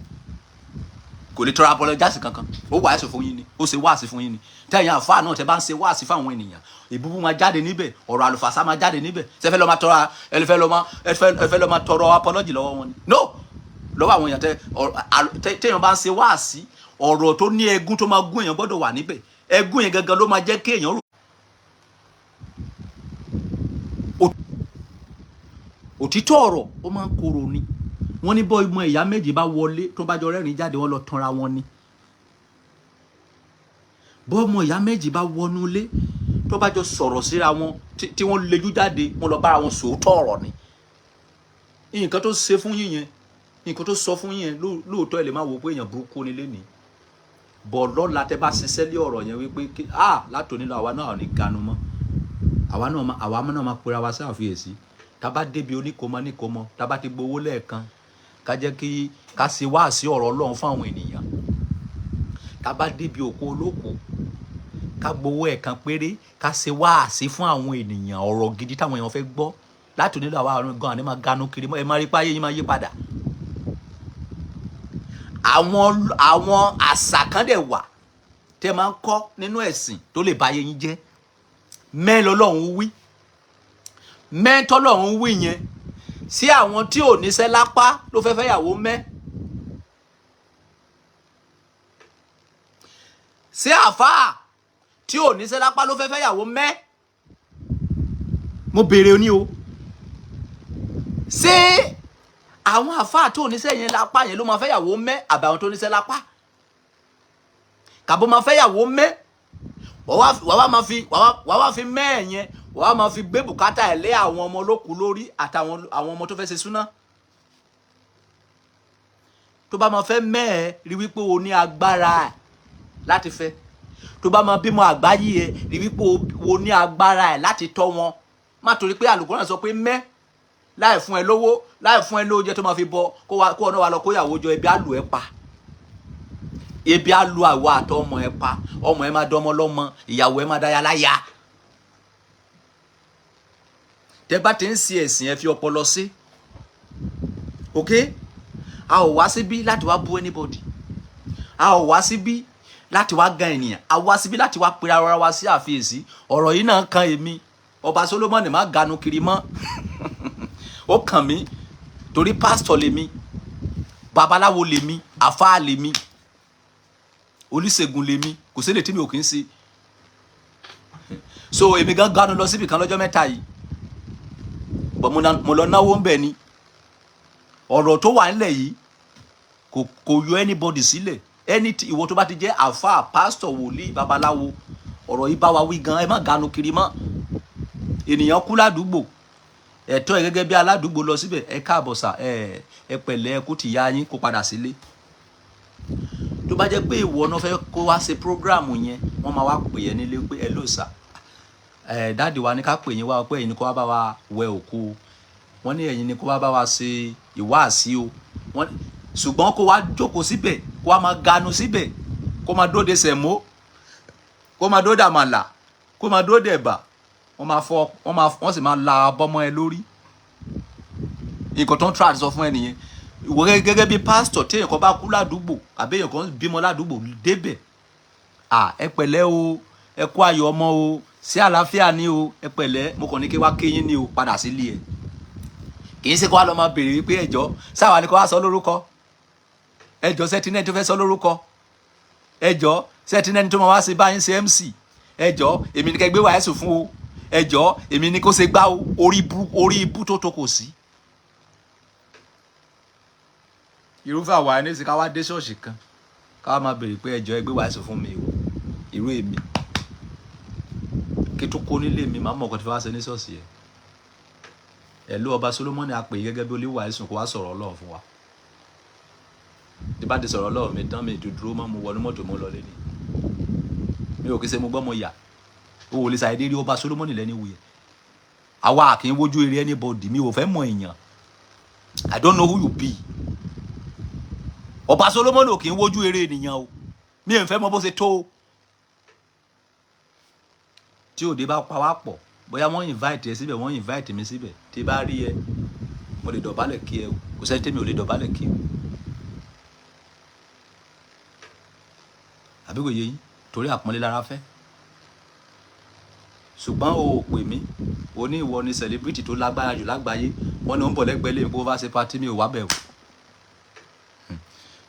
Kò lè tọrọ apologize kankan. Ó wàásù fún yín ni, ó ṣe wáàsí fún yín ni. Tẹ̀yìn àfáà náà, tẹ bá ń ṣe wáàsí fáwọn ènìyàn, ìbúbú máa jáde níbẹ̀, ọ̀rọ̀ àlùfàṣà máa jáde níbẹ̀. Ṣe fẹ́ lọ máa tọrọ, ẹ fẹ́ lọ máa tọrọ apology lọ́wọ́ wọn ni? No, lọ́wọ́ àwọn èèyàn. Tẹ téèyàn bá ń ṣe wáàsí, ọ̀rọ̀ tó ní ẹgún tó máa gún èèyàn gbọ́dọ̀ wà níbẹ̀. Ẹgún yẹn gangan ló máa jẹ́ kí èèyàn rò. Òtítọ́ ọ̀rọ̀, ó máa ń korò ni. Wọ́n ní bọ́ ọmọ ìyá méjì bá wọlé, tó bá jọ rẹ́rìn jáde, wọ́n lọ tanra wọn ni. Bọ́ ọmọ ìyá méjì bá wọnú ilé, tó bá jọ sọ̀rọ̀ síra wọn, tí wọ́n lejú jáde, wọ́n lọ bára wọn sòótọ́ ọ̀rọ̀ ni. Nǹkan tó ṣe fún yín yẹn, nǹkan tó sọ fún yín yẹn, lóòótọ́ ẹ lè má wo pé èèyàn burúkú ni lénìí bọ̀. Lọ́la, tẹ bá ṣiṣẹ́ lé ọ̀rọ̀ yẹn wípé ah, látòní lọ, àwa náà ò ní ganu mọ́, àwa náà máa pera wa sí àfiyèsí. Tá bá débi oníkómọ níkómọ, tá bá ti gbowó lẹ́ẹ̀kan, ká jẹ́ kí ká ṣe wáàsí ọ̀rọ̀ Ọlọ́run fún àwọn ènìyàn. Tá bá débi òkú olókùú, ká gbowó ẹ̀kan péré, ká ṣe wáàsí fún àwọn ènìyàn, ọ̀rọ̀ gidi táwọn èèyàn fẹ́ gbọ́. Láti onílò, àwa àrùn gan àní máa ganu kiri mọ́. Ẹ máa rí páyé yín máa yí padà. Àwọn àṣà kan dẹ̀ wà tẹ́ máa ń kọ́ nínú ẹ̀sìn tó lè báyé yín jẹ́. Mẹ́ lọ́lọ́run wí, mẹ́ tọ́lọ́run wí yẹn sí àwọn tí ò níṣẹ́ lápá ló fẹ́ fẹ́yàwó mẹ́. Sí àfáà tí ò níṣẹ́ lápá ló fẹ́ fẹ́yàwó mẹ́? Mo béèrè ní o. Ṣé àwọn àfáà tó níṣẹ́ yẹn lápá yẹn ló máa fẹ́yàwó mẹ́, àbí àwọn tó níṣẹ́ lápá kàbó máa fẹ́yàwó mẹ́? Wàá wá fi mẹ́ yẹn, wàá máa fi gbé bùkátà ẹ̀ lé àwọn ọmọ olókùú lórí àtàwọn àwọn ọmọ tó fẹ́ ṣe súná. Tó bá máa fẹ́ mẹ́ ẹ, rí wípé o ní agbára ẹ̀ láti fẹ́. Tó bá máa bímọ àgbáyé ẹ, rí wípé o ní agbára ẹ̀ láti tọ́ wọn. Má torí pé àlùkùránì sọ pé mẹ́, láì fún ẹ lówó, láì fún ẹ lóúnjẹ tó máa fi bọ, kó wa kó ọ̀nà wa lọ kóyàwó jọ. Ebi á lù ẹ pa, ebi á lu àwa àtọ ọmọ ẹ pa. Ọmọ ẹ máa dọmọ lọ́mọ, ìyàwó ẹ máa dáyà láyà. Tẹ bá ti ń ṣe ẹ̀sìn, ẹ fi ọpọlọ sí. Ok, a ò wá síbí láti wá bú anybody, a ò wá síbí láti wá gan ènìyàn, a wá síbí láti wá pera ara wa sí àfiyèsí. Ọ̀rọ̀ yìí náà kan èmi. Ọba Solomoni, má ganu kiri mọ́. Ó kàn mí torí pásítọ̀ lèmi, babaláwo lèmi, àfáà lèmi, oníṣègùn lèmi. Kò sí lè tí mi ò kí ń ṣe. So èmi gan ganu lọ síbi kan lọ́jọ́ 3 yìí bọ̀. Mo lọ náwó ń bẹ̀ ni. Ọ̀rọ̀ tó wà nílẹ̀ yìí kò yọ anybody sílẹ̀. Ẹni tí ìwọ tó bá ti jẹ́ àfáà, pásítọ̀, wòlíì, babaláwo, ọ̀rọ̀ yìí bá wa wí gan. Ẹ má ganu kiri mọ́. Ènìyàn kú ládùúgbò, ẹ̀tọ́ ẹ gẹ́gẹ́ bí aládùúgbò, lọ síbẹ̀. Ẹ káàbọ̀ sà, ẹ pẹ̀lẹ́, ẹ kú tìyá yín, kó padà sílé. Tó bá jẹ́ pé ìwọ náà fẹ́ kó wá ṣe program yẹn, wọ́n máa wá pè é nílé pé ẹ ló sà, ẹ daddy wa ní ká pè yín wá pé ẹ̀yin ni kó wá bá wa wẹ òkú o. Wọ́n ní ẹ̀yin ni kó wá bá wa ṣe ìwáàsí o. Wọ́n ṣùgbọ́n kó wá jókòó síbẹ̀, kó wá máa ganu síbẹ̀, kó máa dóde sẹ̀mó, kó máa dóde àmàlà, kó máa dóde ẹ̀bà, wọ́n máa fọ, wọ́n máa, wọ́n sì máa la bọ́mọ ẹ lórí. Nǹkan tó ń try àti sọ fún ẹ nìyẹn. Ìwọ gẹ́gẹ́ bí pásítọ̀, tí èèyàn kan bá kú ládùúgbò àbí èèyàn kan bímọ ládùúgbò, débẹ̀. À, ẹ pẹ̀lẹ́ o, ẹ kú ayọ̀ ọmọ o, sí àlàáfíà ni o, ẹ pẹ̀lẹ́, mo kàn ní kí wá kéyín ni o, padà sílé ẹ. Kì í ṣe kó wá lọ máa béèrè wípé ẹjọ́ sáwà ni kó wá sọ lórúkọ, ẹjọ́ sẹ́tínẹ́tì tó fẹ́ sọ lórúkọ, ẹjọ́ sẹ́tínẹ́tì tó máa wá sí báyìí ṣe MC, ẹjọ́ èmi ní kẹ́ gbé wàásù fún o, ẹjọ́ èmi ní kó ṣe gbá o. Orí ibú, orí ibú tó tó kò sí. Irúfẹ́ àwa ẹni sì ká wá dé ṣọ́ọ̀ṣì kan, ká wá máa béèrè pé ẹjọ́, ẹ gbé wàásù fún mi o. Irú èmi kí tó kó nílé mi, máa mọ̀ ọkọ̀ tí wọ́n wá ṣe ní ṣọ́ọ̀ṣì yẹn. Ẹ̀ ló ọba Solomoni a pè é gẹ́gẹ́ bí oníwàásù, kó wá sọ̀rọ̀ Ọlọ́run fún wa. Tí bá ti sọ̀rọ̀ Ọlọ́run mi tán, mi tó dúró mọ́, mo wọnú mọ́tò, mo lọ lé ní. Mi ò kí ṣe mo gbọ́ mo yà. O ò lè ṣàdédé rí Ọba Solomoni lẹ́ni wuyẹ. Àwa kì í wojú eré anybody. Mi ò fẹ́ mọ èèyàn. I don't know who you be. Ọba Solomoni ò kì í wojú eré ènìyàn o. Mi ò fẹ́ mọ bó ṣe tó o. Tí òde bá pa wá pọ̀, bóyá wọ́n invite ẹ síbẹ̀, wọ́n invite mi síbẹ̀, tí bá rí ẹ, mo lè dọ̀bálẹ̀ kí ẹ o. Kò sẹ́ni tẹ́mi ò lè dọ̀bálẹ̀ kí o. Àbí kò yé yín? Torí àpọ́nlé lára fẹ́. Ṣùgbọ́n o ò pè mí. O ní ìwọ ni celebrity tó lágbára jù lágbàáyé. Wọ́n ní ó ń bọ̀ lẹ́gbẹ̀ẹ́ lé mi kó bá ṣe party, mi ò wá bẹ̀ o.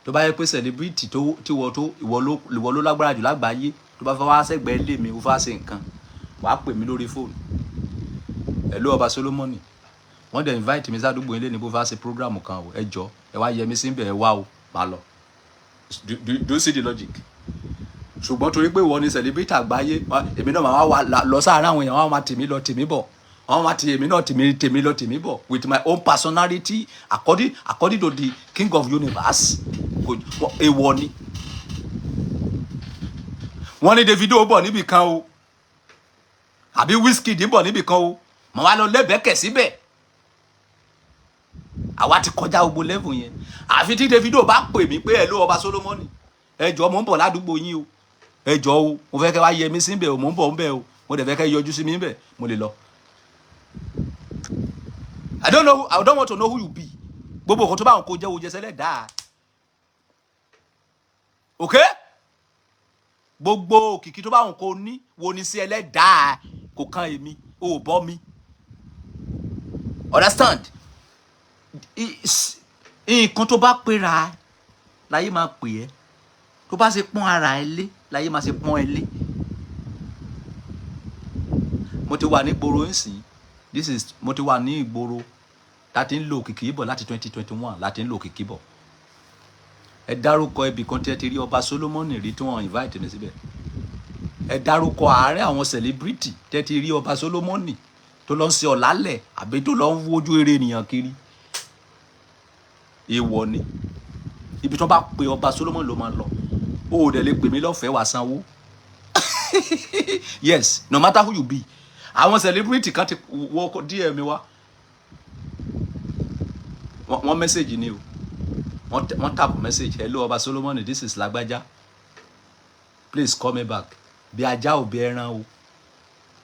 Tó bá yẹ pé celebrity tó tí wọ́n tó ìwọ ló lágbára jù lágbàáyé, tó bá fẹ́ wá sẹ́gbẹ̀ẹ́ lé mi, ó fẹ́ ṣe nǹkan, wàá pè mí lórí fóònù. "Hello, Ọba Solomoni, wọ́n dẹ̀ invite mi sádùúgbò yín lé ní bó fẹ́ ṣe program kan o. Ẹ jọ, ẹ wá yẹ mí síbẹ̀, ẹ wá o, màá lọ." Do you see the logic? Ṣùgbọ́n torí pé ìwọ ni celebrity àgbáyé, èmi náà máa wá lọ sáàárín àwọn èèyàn, wọn máa tì mí lọ, tì mí bọ̀, wọn máa tì èmi náà, tì mí tèmi lọ, tì mí bọ̀ with my own personality according to the king of universe. Kò èèwọ̀ ni. Wọ́n ní Davido bọ̀ níbì kan o, àbí Wizkid bọ̀ níbì kan o, màá wá lọ lẹ́bẹ̀ẹ́kẹ̀ síbẹ̀. Àwa ti kọjá gbogbo level yẹn. Àfi tí Davido bá pè mí pé, "Hello, Ọba Solomoni, ẹ jọ̀ọ́, mò ń bọ̀ ládùúgbò yín o. Ẹ jọ̀ọ́ o, mo fẹ́ kẹ́ wá yẹ mí síbẹ̀ o. Mò ń bọ̀ ń bẹ̀ o. Mo dẹ̀ fẹ́ kẹ́ yọjú sí mi ń bẹ̀." Mo lè lọ. I don't know, I don't want to know who you be. Gbogbo nǹkan tó bá wọn kó jẹ́ wo jẹsẹ́lẹ̀ dáa. Okay, gbogbo òkìkí tó bá wọn kó ní wo ni sí ẹlẹ́dàá, kò kan èmi, ò bọ́ mi. Understand? Nǹkan tó bá pera láyé máa pè ẹ́. Tó bá ṣe pọ́n ara ẹ lé láyé máa ṣe pọ́n ẹ lé. Mo ti wà ní ìgboro nsìn. This is, mo ti wà ní ìgboro láti ń lo òkìkí bọ̀ láti 2021, láti ń lo òkìkí bọ̀. Ẹ dárúkọ ibì kan tí ẹ ti rí Ọba Solomoni rí tí wọ́n invite mi síbẹ̀. Ẹ dárúkọ ààrẹ àwọn celebrity tí ẹ ti rí Ọba Solomoni tó lọ ń ṣe ọ̀lálẹ̀ àbí tó lọ ń wojú eré ènìyàn kiri. Èèwọ̀ ni. Ibi tí wọ́n bá pe Ọba Solomoni ló máa lọ. O ò dẹ̀ lè pè mí lọ́fẹ̀ẹ́, wàá sanwó. Yes, no matter who you be. Àwọn celebrity kan ti wọ DM mi wá. Wọ́n message ni o. Wọ́n tap message, "Hello, Ọba Solomoni, this is Lágbájá, please call me back." Bí ajá ò bí ẹran o,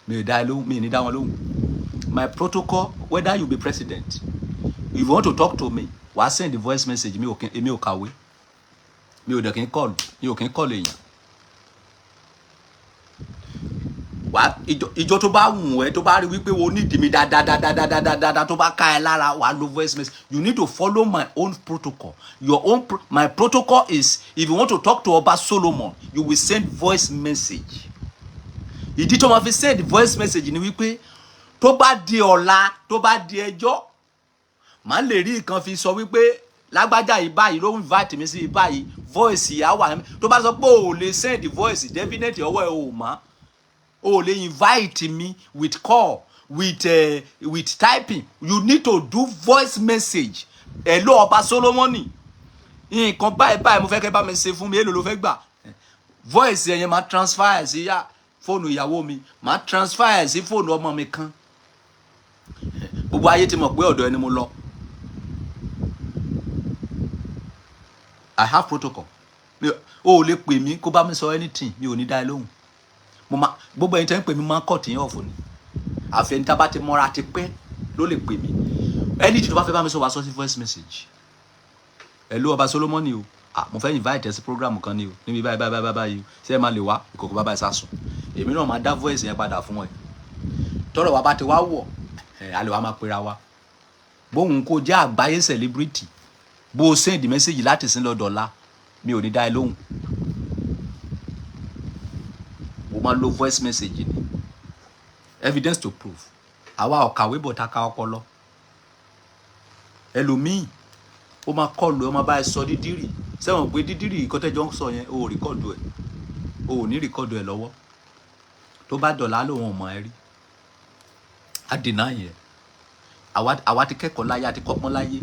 mi ò dá ẹ lóhùn, mi ò ní dá wọn lóhùn. My protocol, whether you be president, if you want to talk to me, wàá send the voice message. Mi ò kí, èmi ò kàwé, mi ò dẹ̀ kí n call, mi ò kí n call èèyàn. Wà ìjọ tó bá wù ẹ́, tó bá rí wípé o nídìí mi dáadáa, tó bá ká ẹ lára, wàá lo voice message. You need to follow my own protocol. Your own pro my protocol is, if you want to talk to Ọba Solomon, you will send voice message. Ìdí tó máa fi send voice message ni wípé tó bá di ọ̀la, tó bá di ẹjọ́, màá lè rí nǹkan fi sọ wípé lágbájá yìí báyìí ló ń invite mi sí báyìí. Voice yà wà. Tó bá sọ pé o ò lè send voice, definitely ọwọ́ ẹ ò mọ́. O ò lè invite me with call, with typing. You need to do voice message. "Hello, Ọba Solomoni, nǹkan báyìí báyìí mo fẹ́ kẹ́ bá mi ṣe fún mi. Èló ló fẹ́ gbà?" Voice yẹn máa transfer ẹ̀ sí fóònù ìyàwó mi, máa transfer ẹ̀ sí fóònù ọmọ mi kan. Gbogbo ayé ti mọ̀ pé ọ̀dọ̀ ẹni mo lọ. I have protocol. O ò lè pè mí kó bá mi sọ anything, mi ò ní dá ẹ lóhùn. Mo máa, gbogbo ẹni tẹ́ ń pè mí, máa ń cut yín off ni. Àfi ẹni tá a bá ti mọ́ra ti pẹ́ ló lè pè mí. Anything tó bá fẹ́ bá mi sọ, wàá sọ sí voice message. "Hello, Ọba Solomoni o, ah, mo fẹ́ invite ẹ sí program kan ni o, níbi báyìí báyìí báyìí báyìí o. Ṣé ẹ máa lè wá?" Ìkòkò bàbá ẹ sásùn. Èmi náà máa dá voice yẹn padà fún ẹ. Tọ́rọ̀ wa bá ti wá wọ̀ ẹ, a lè wá máa pera wa. Bóun kò jẹ́ àgbáyé celebrity, bó o send message láti sin lọ dọ̀la, mi ò ní dá ẹ lóhùn. Mo máa lo voice message ni. Evidence to prove. Àwa ò kàwé bọ̀, ta ka ọpọlọ. Ẹlòmíì ó máa kọlù ẹ, ó máa bá ẹ sọ dídírì sẹ́wọ̀n pé dídírì ìkọ́tẹ́jọ́ ń sọ yẹn, o ò record ẹ̀, o ò ní record ẹ̀ lọ́wọ́. Tó bá dọ̀là, lòun ò mọ̀ ẹ́ rí, á deny yẹn. Àwa ti kẹ́kọ̀ọ́ láyé, àti kọ́gbọ́n láyé.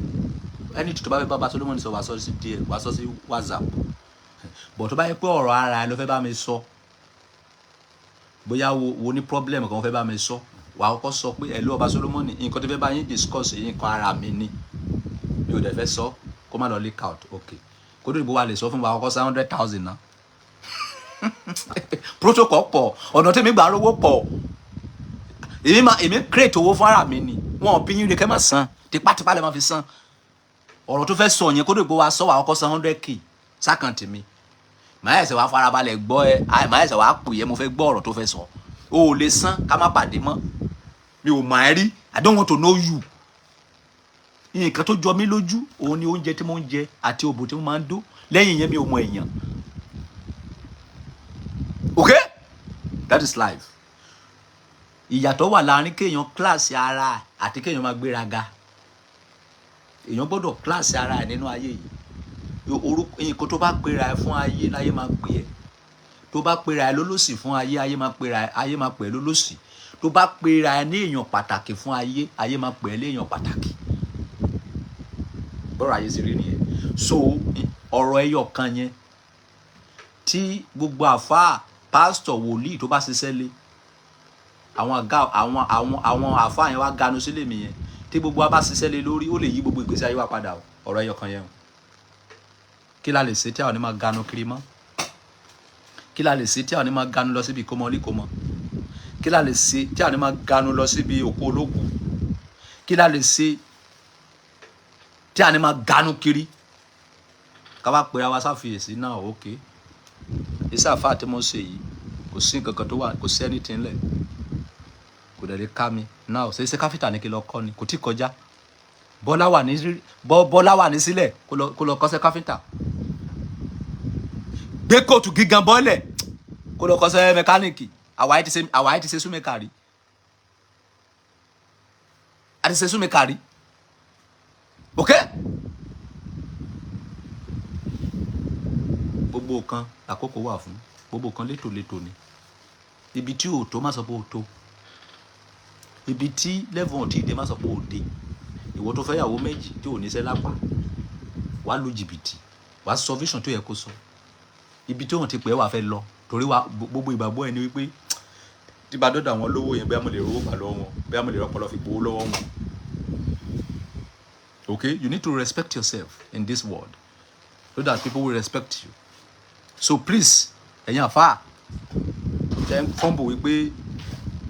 Ẹni tó bá fẹ́ bá Ọba Solomoni sọ, wàá sọ sí díẹ̀, wàá sọ sí WhatsApp. Bọ̀ tó bá yẹ pé ọ̀rọ̀ ara ẹ ló fẹ́ bá mi sọ, Bóyá wo ní problem kan fẹ́ bá mi sọ, wà á kọ́kọ́ sọ pé, "Hello, Ọba Solomoni, nǹkan tó fẹ́ bá yín discuss yìí, nǹkan ara mi ni, mi ò dẹ̀ fẹ́ sọ kó má lọ leak out." Ok, kó tó dìbò wa lè sọ fún wa, kọ́kọ́ san 100,000 náà. Protocol pọ̀, ọ̀nà tèmi gbà rówó pọ̀. Èmi máa, èmi create owó fún ara mi ni. Wọn ò bí yín lè kẹ́ máa san, tipátipá lè máa fi san. Ọ̀rọ̀ tó fẹ́ sọ yẹn, kó tó dìbò wa sọ, wà á kọ́kọ́ san 100K sí account mi. Màá ẹsẹ̀ wàá farabalẹ̀ gbọ́ ẹ, màá ẹsẹ̀ wàá pè é, mo fẹ́ gbọ́ ọ̀rọ̀ tó fẹ́ sọ. O ò lè san, ká má pàdé mọ́. Mi ò mọ̀ ẹ́ rí. I don't want to know you. Nǹkan tó jọ mí lójú òun ni oúnjẹ tí mo ń jẹ àti òbò tí mo máa ń dó. Lẹ́yìn yẹn, mi ò mọ èèyàn. Okay, that is life. Ìyàtọ̀ wà láàrin kéèyàn class ara àti kéèyàn máa gbéraga. Èèyàn gbọ́dọ̀ class ara ẹ̀ nínú ayé yìí. Orúkọ nǹkan tó bá pera ẹ fún ayé láyé máa pè ẹ́. Tó bá pera ẹ lólòsì fún ayé, ayé máa pera ẹ, ayé máa pè ẹ́ lólòsì. Tó bá pera ẹ ní èèyàn pàtàkì fún ayé, ayé máa pè ẹ́ léèyàn pàtàkì. Bọ́rọ̀ ayé sì rí nìyẹn. So ọ̀rọ̀ ẹyọ kan yẹn tí gbogbo àfáà, pásítọ̀, wòlíì tó bá ṣiṣẹ́ lé àwọn àga, àwọn àfáà yẹn wá ganu sílé mi yẹn, tí gbogbo wa bá ṣiṣẹ́ lé lórí, ó lè yí gbogbo ìgbésí ayé wa padà o. Ọ̀rọ̀ ẹyọ kan yẹn o. Kí la lè ṣe tí àwọn ní máa ganu kiri mọ́? Kí la lè ṣe tí àwọn ní máa ganu lọ síbi ìkómọ oníkómọ? Kí la lè ṣe tí àwọn ní máa ganu lọ síbi òkú olókù? Kí la lè ṣe tí àwọn ní máa ganu kiri? Ká wá pera wa sáfiyèsí náà. Ok, iṣẹ́ àfáà tí mo ṣe yìí, kò sí nǹkan kan tó wà, kò sí anything lẹ̀, kò dẹ̀ lè ká mi náà. Ṣe ṣe káfíńtà ní kí lọ kọ́ ni? Kò tí kọjá. Bọ́lá wà ní sílẹ̀, kó lọ kọ́ṣẹ́ káfíńtà. Gbé kóòtù gígan bọ́lẹ̀, kó lọ kọ́ṣẹ́ mẹkáníìkì. Àwa yìí ti ṣe súnmẹ́kà rí, a ti ṣe súnmẹ́kà rí. Ok, gbogbo kan àkókò wà fún gbogbo kan, létòlétò ni. Ibi tí ò tó, má sọ pé ò tó. Ibi tí level ò tí ì dé, má sọ pé ò dé. Ìwọ tó fẹ́ yàwó méjì, tí ò níṣẹ́ lápá, wàá lu jìbìtì, wàá sọ vision tó yẹ kó sọ. Ibi tí òun ti pè é, wàá fẹ́ lọ, torí wa gbogbo ìgbàgbọ́ ẹ ni wípé tí bá dọ́dọ̀ àwọn olówó yẹn, bóyá mo lè rówó gbà lọ́wọ́ wọn, bóyá mo lè rọpọlọ fi gbowó lọ́wọ́ wọn. Okay, you need to respect yourself in this world so that people will respect you. So please, ẹ̀yin àfáà tẹ́ ń fọ́nbù wípé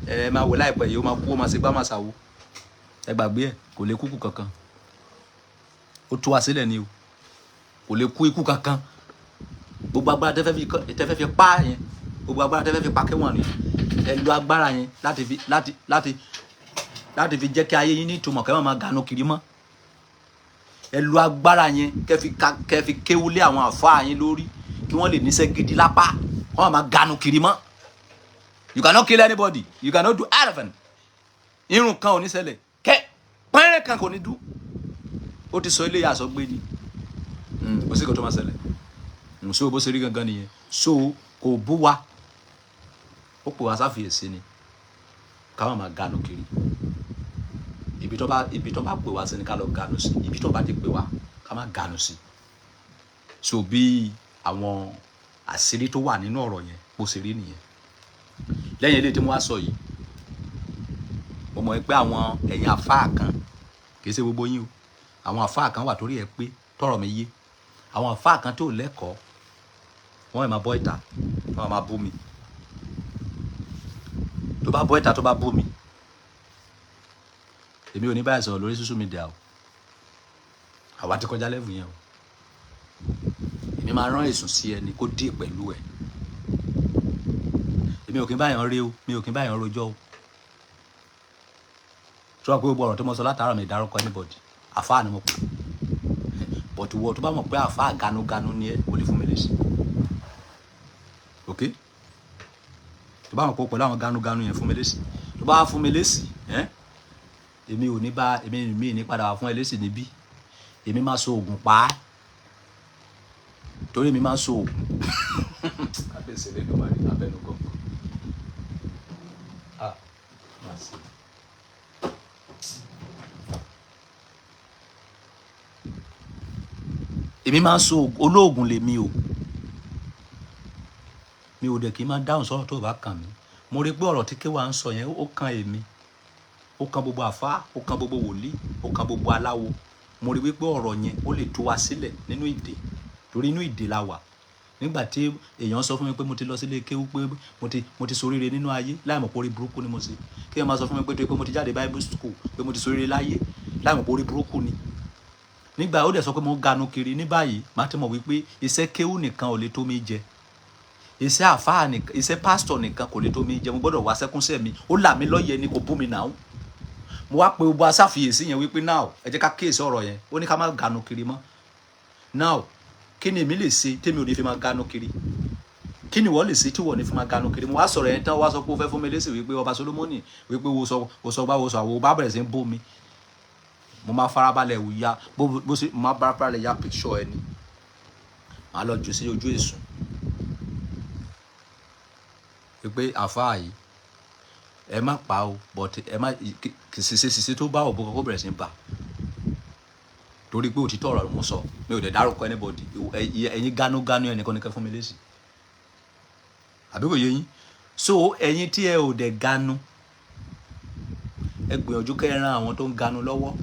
ẹ máa wò láìpẹ́ yìí, ó máa kú, ó máa ṣe gbá, máa ṣàwo, ẹ gbàgbé ẹ. Kò lè kúkú kankan. Ó tú wa sílẹ̀ ni o. Kò lè kú ikú kankan. Gbogbo agbára tẹ́fẹ́ fi pa yẹn, gbogbo agbára tẹ́fẹ́ fi pa kéwọ̀n ni, ẹ lo agbára yẹn láti fi láti láti láti fi jẹ́ kí ayé yín ní ìtumọ̀, kẹ́ má máa ganu kiri mọ́. Ẹ lo agbára yẹn kẹ́ fi kéwúlé àwọn àfáà yín lórí, kí wọ́n lè níṣẹ́ gidi lápá, wọ́n má máa ganu kiri mọ́. You cannot kill anybody, you cannot do anything. Irun kan ò ní ṣẹlẹ̀, kẹ́ pẹ́rẹ́ kan kò ní dún. Ó ti sọ ilé yà sọ gbé ni. Kò sí nǹkan tó máa ṣẹlẹ̀. So bó ṣe rí gangan nìyẹn. So kò bú wa, ó pè wá sáfìyèsí ni ká má máa ganu kiri. Ibi tó bá pè wá sí ni ká lọ ganu sí. Ibi tó bá ti pè wá, ká má ganu sí. So bí àwọn àṣírí tó wà nínú ọ̀rọ̀ yẹn bó ṣe rí nìyẹn. Lẹ́yìn eléyìí tí mo wá sọ yìí, mo mọ̀ pé àwọn ẹ̀yin àfáà kan, kì í ṣe gbogbo yín o, àwọn àfáà kan wà torí ẹ pé tọrọ mi yé. Àwọn àfáà kan tó lẹ́kọ̀ọ́, wọ́n máa bọ́ ìta, wọ́n máa bú mi. Tó bá bọ́ ìta, tó bá bú mi, èmi ò ní báyìí sọ̀rọ̀ lórí social media o. Àwa ti kọjá level yẹn o. Èmi máa rán èsùn sí ẹni kó dé pẹ̀lú ẹ̀. Èmi ò kí ń báyàn rí o, mi ò kí ń báyàn rojọ́ o. Tí wọ́n pé gbogbo ọ̀rọ̀ tó mọ sọ látàárọ̀, mi dárúkọ anybody. Àfáà ni mo pè, but wọ́n tó bá mọ̀ pé àfáà ganuganu ni ẹ, kò lè fún mi lésì. Ok, tó bá mọ̀ pé pẹ̀lú àwọn ganuganu yẹn, fún mi lésì. Tó bá fún mi lésì ẹ́, èmi ò ní bá èmi mi ní padà wá fún ẹ lésì níbí. Èmi máa so oògùn pa á, torí èmi máa so oògùn. Kábíyèsí lẹ́dùnmarè, abẹnú gọ̀ǹgọ̀. Ah, máa ṣe. Èmi máa ń so olóògùn lèmi o. Mi ò dẹ̀ kí n máa dáhùn sọ̀rọ̀ tó bá kàn mí. Mo rí pé ọ̀rọ̀ tí K1 ń sọ yẹn, ó kan èmi, ó kan gbogbo àfáà, ó kan gbogbo wòlíì, ó kan gbogbo aláwo. Mo rí wípé ọ̀rọ̀ yẹn, ó lè tú wa sílẹ̀ nínú ìdè, torí inú ìdè la wà. Nígbà tí èèyàn sọ fún mi pé mo ti lọ sílé kéwú, pé mo ti ṣoríire nínú ayé, láì mọ̀ pé orí burúkú ni mo ṣe. Kí èèyàn máa sọ fún mi pé torí pé mo ti jáde Bible school, pé mo ti ṣoríire láyé, láì mọ̀ pé orí burúkú ni. Nígbà ó dẹ̀ sọ pé mo ń ganu kiri ní báyìí, màá ti mọ̀ wípé iṣẹ́ kéwú nìkan ò lè tó mi jẹ, iṣẹ́ àfáà nìkan, iṣẹ́ pásítọ̀ nìkan kò lè tó mi jẹ. Mo gbọ́dọ̀ wá sẹ́kúnṣẹ́ mi. Ó là mí lọ́yẹ̀ ni, kò bú mi náà. Mo wá pe gbogbo aṣàfiyèsí yẹn wípé now, ẹ jẹ́ ká kíyèsí ọ̀rọ̀ yẹn. Ó ní ká má ganu kiri mọ́. Now, kí ni èmi lè ṣe tèmi ò ní fi máa ganu kiri? Kí ni ìwọ lè ṣe tí ìwọ ò ní fi máa ganu kiri? Mo wá sọ̀rọ̀ yẹn tán, wá sọ pé ó fẹ́ fún mi lésì wípé ọba Solomoni, wípé wo sọ bá wo sọ àwo bá bẹ̀rẹ̀ sí ń bó mi. Mo máa farabalẹ̀ ya bó ṣe mo máa farabalẹ̀ ya picture ẹni, màá lọ jù sí ojú èsùn wípé àfáà yìí, ẹ má pa o, but ẹ má ṣiṣẹ́ ṣiṣẹ́ tó bá òbó kó bẹ̀rẹ̀ sí ń bà, torí pé òtítọ́ ọ̀rọ̀ mo sọ. Mi ò dẹ̀ dárúkọ anybody. Ẹ̀yin gánúgánú, ẹnìkan ní kẹ́ fún mi lésì, àbí kò yé yín? So ẹ̀yin tí ẹ ò dẹ̀ ganu, ẹ gbìyànjú kẹ́ ẹ ran àwọn tó ń ganu lọ́wọ́.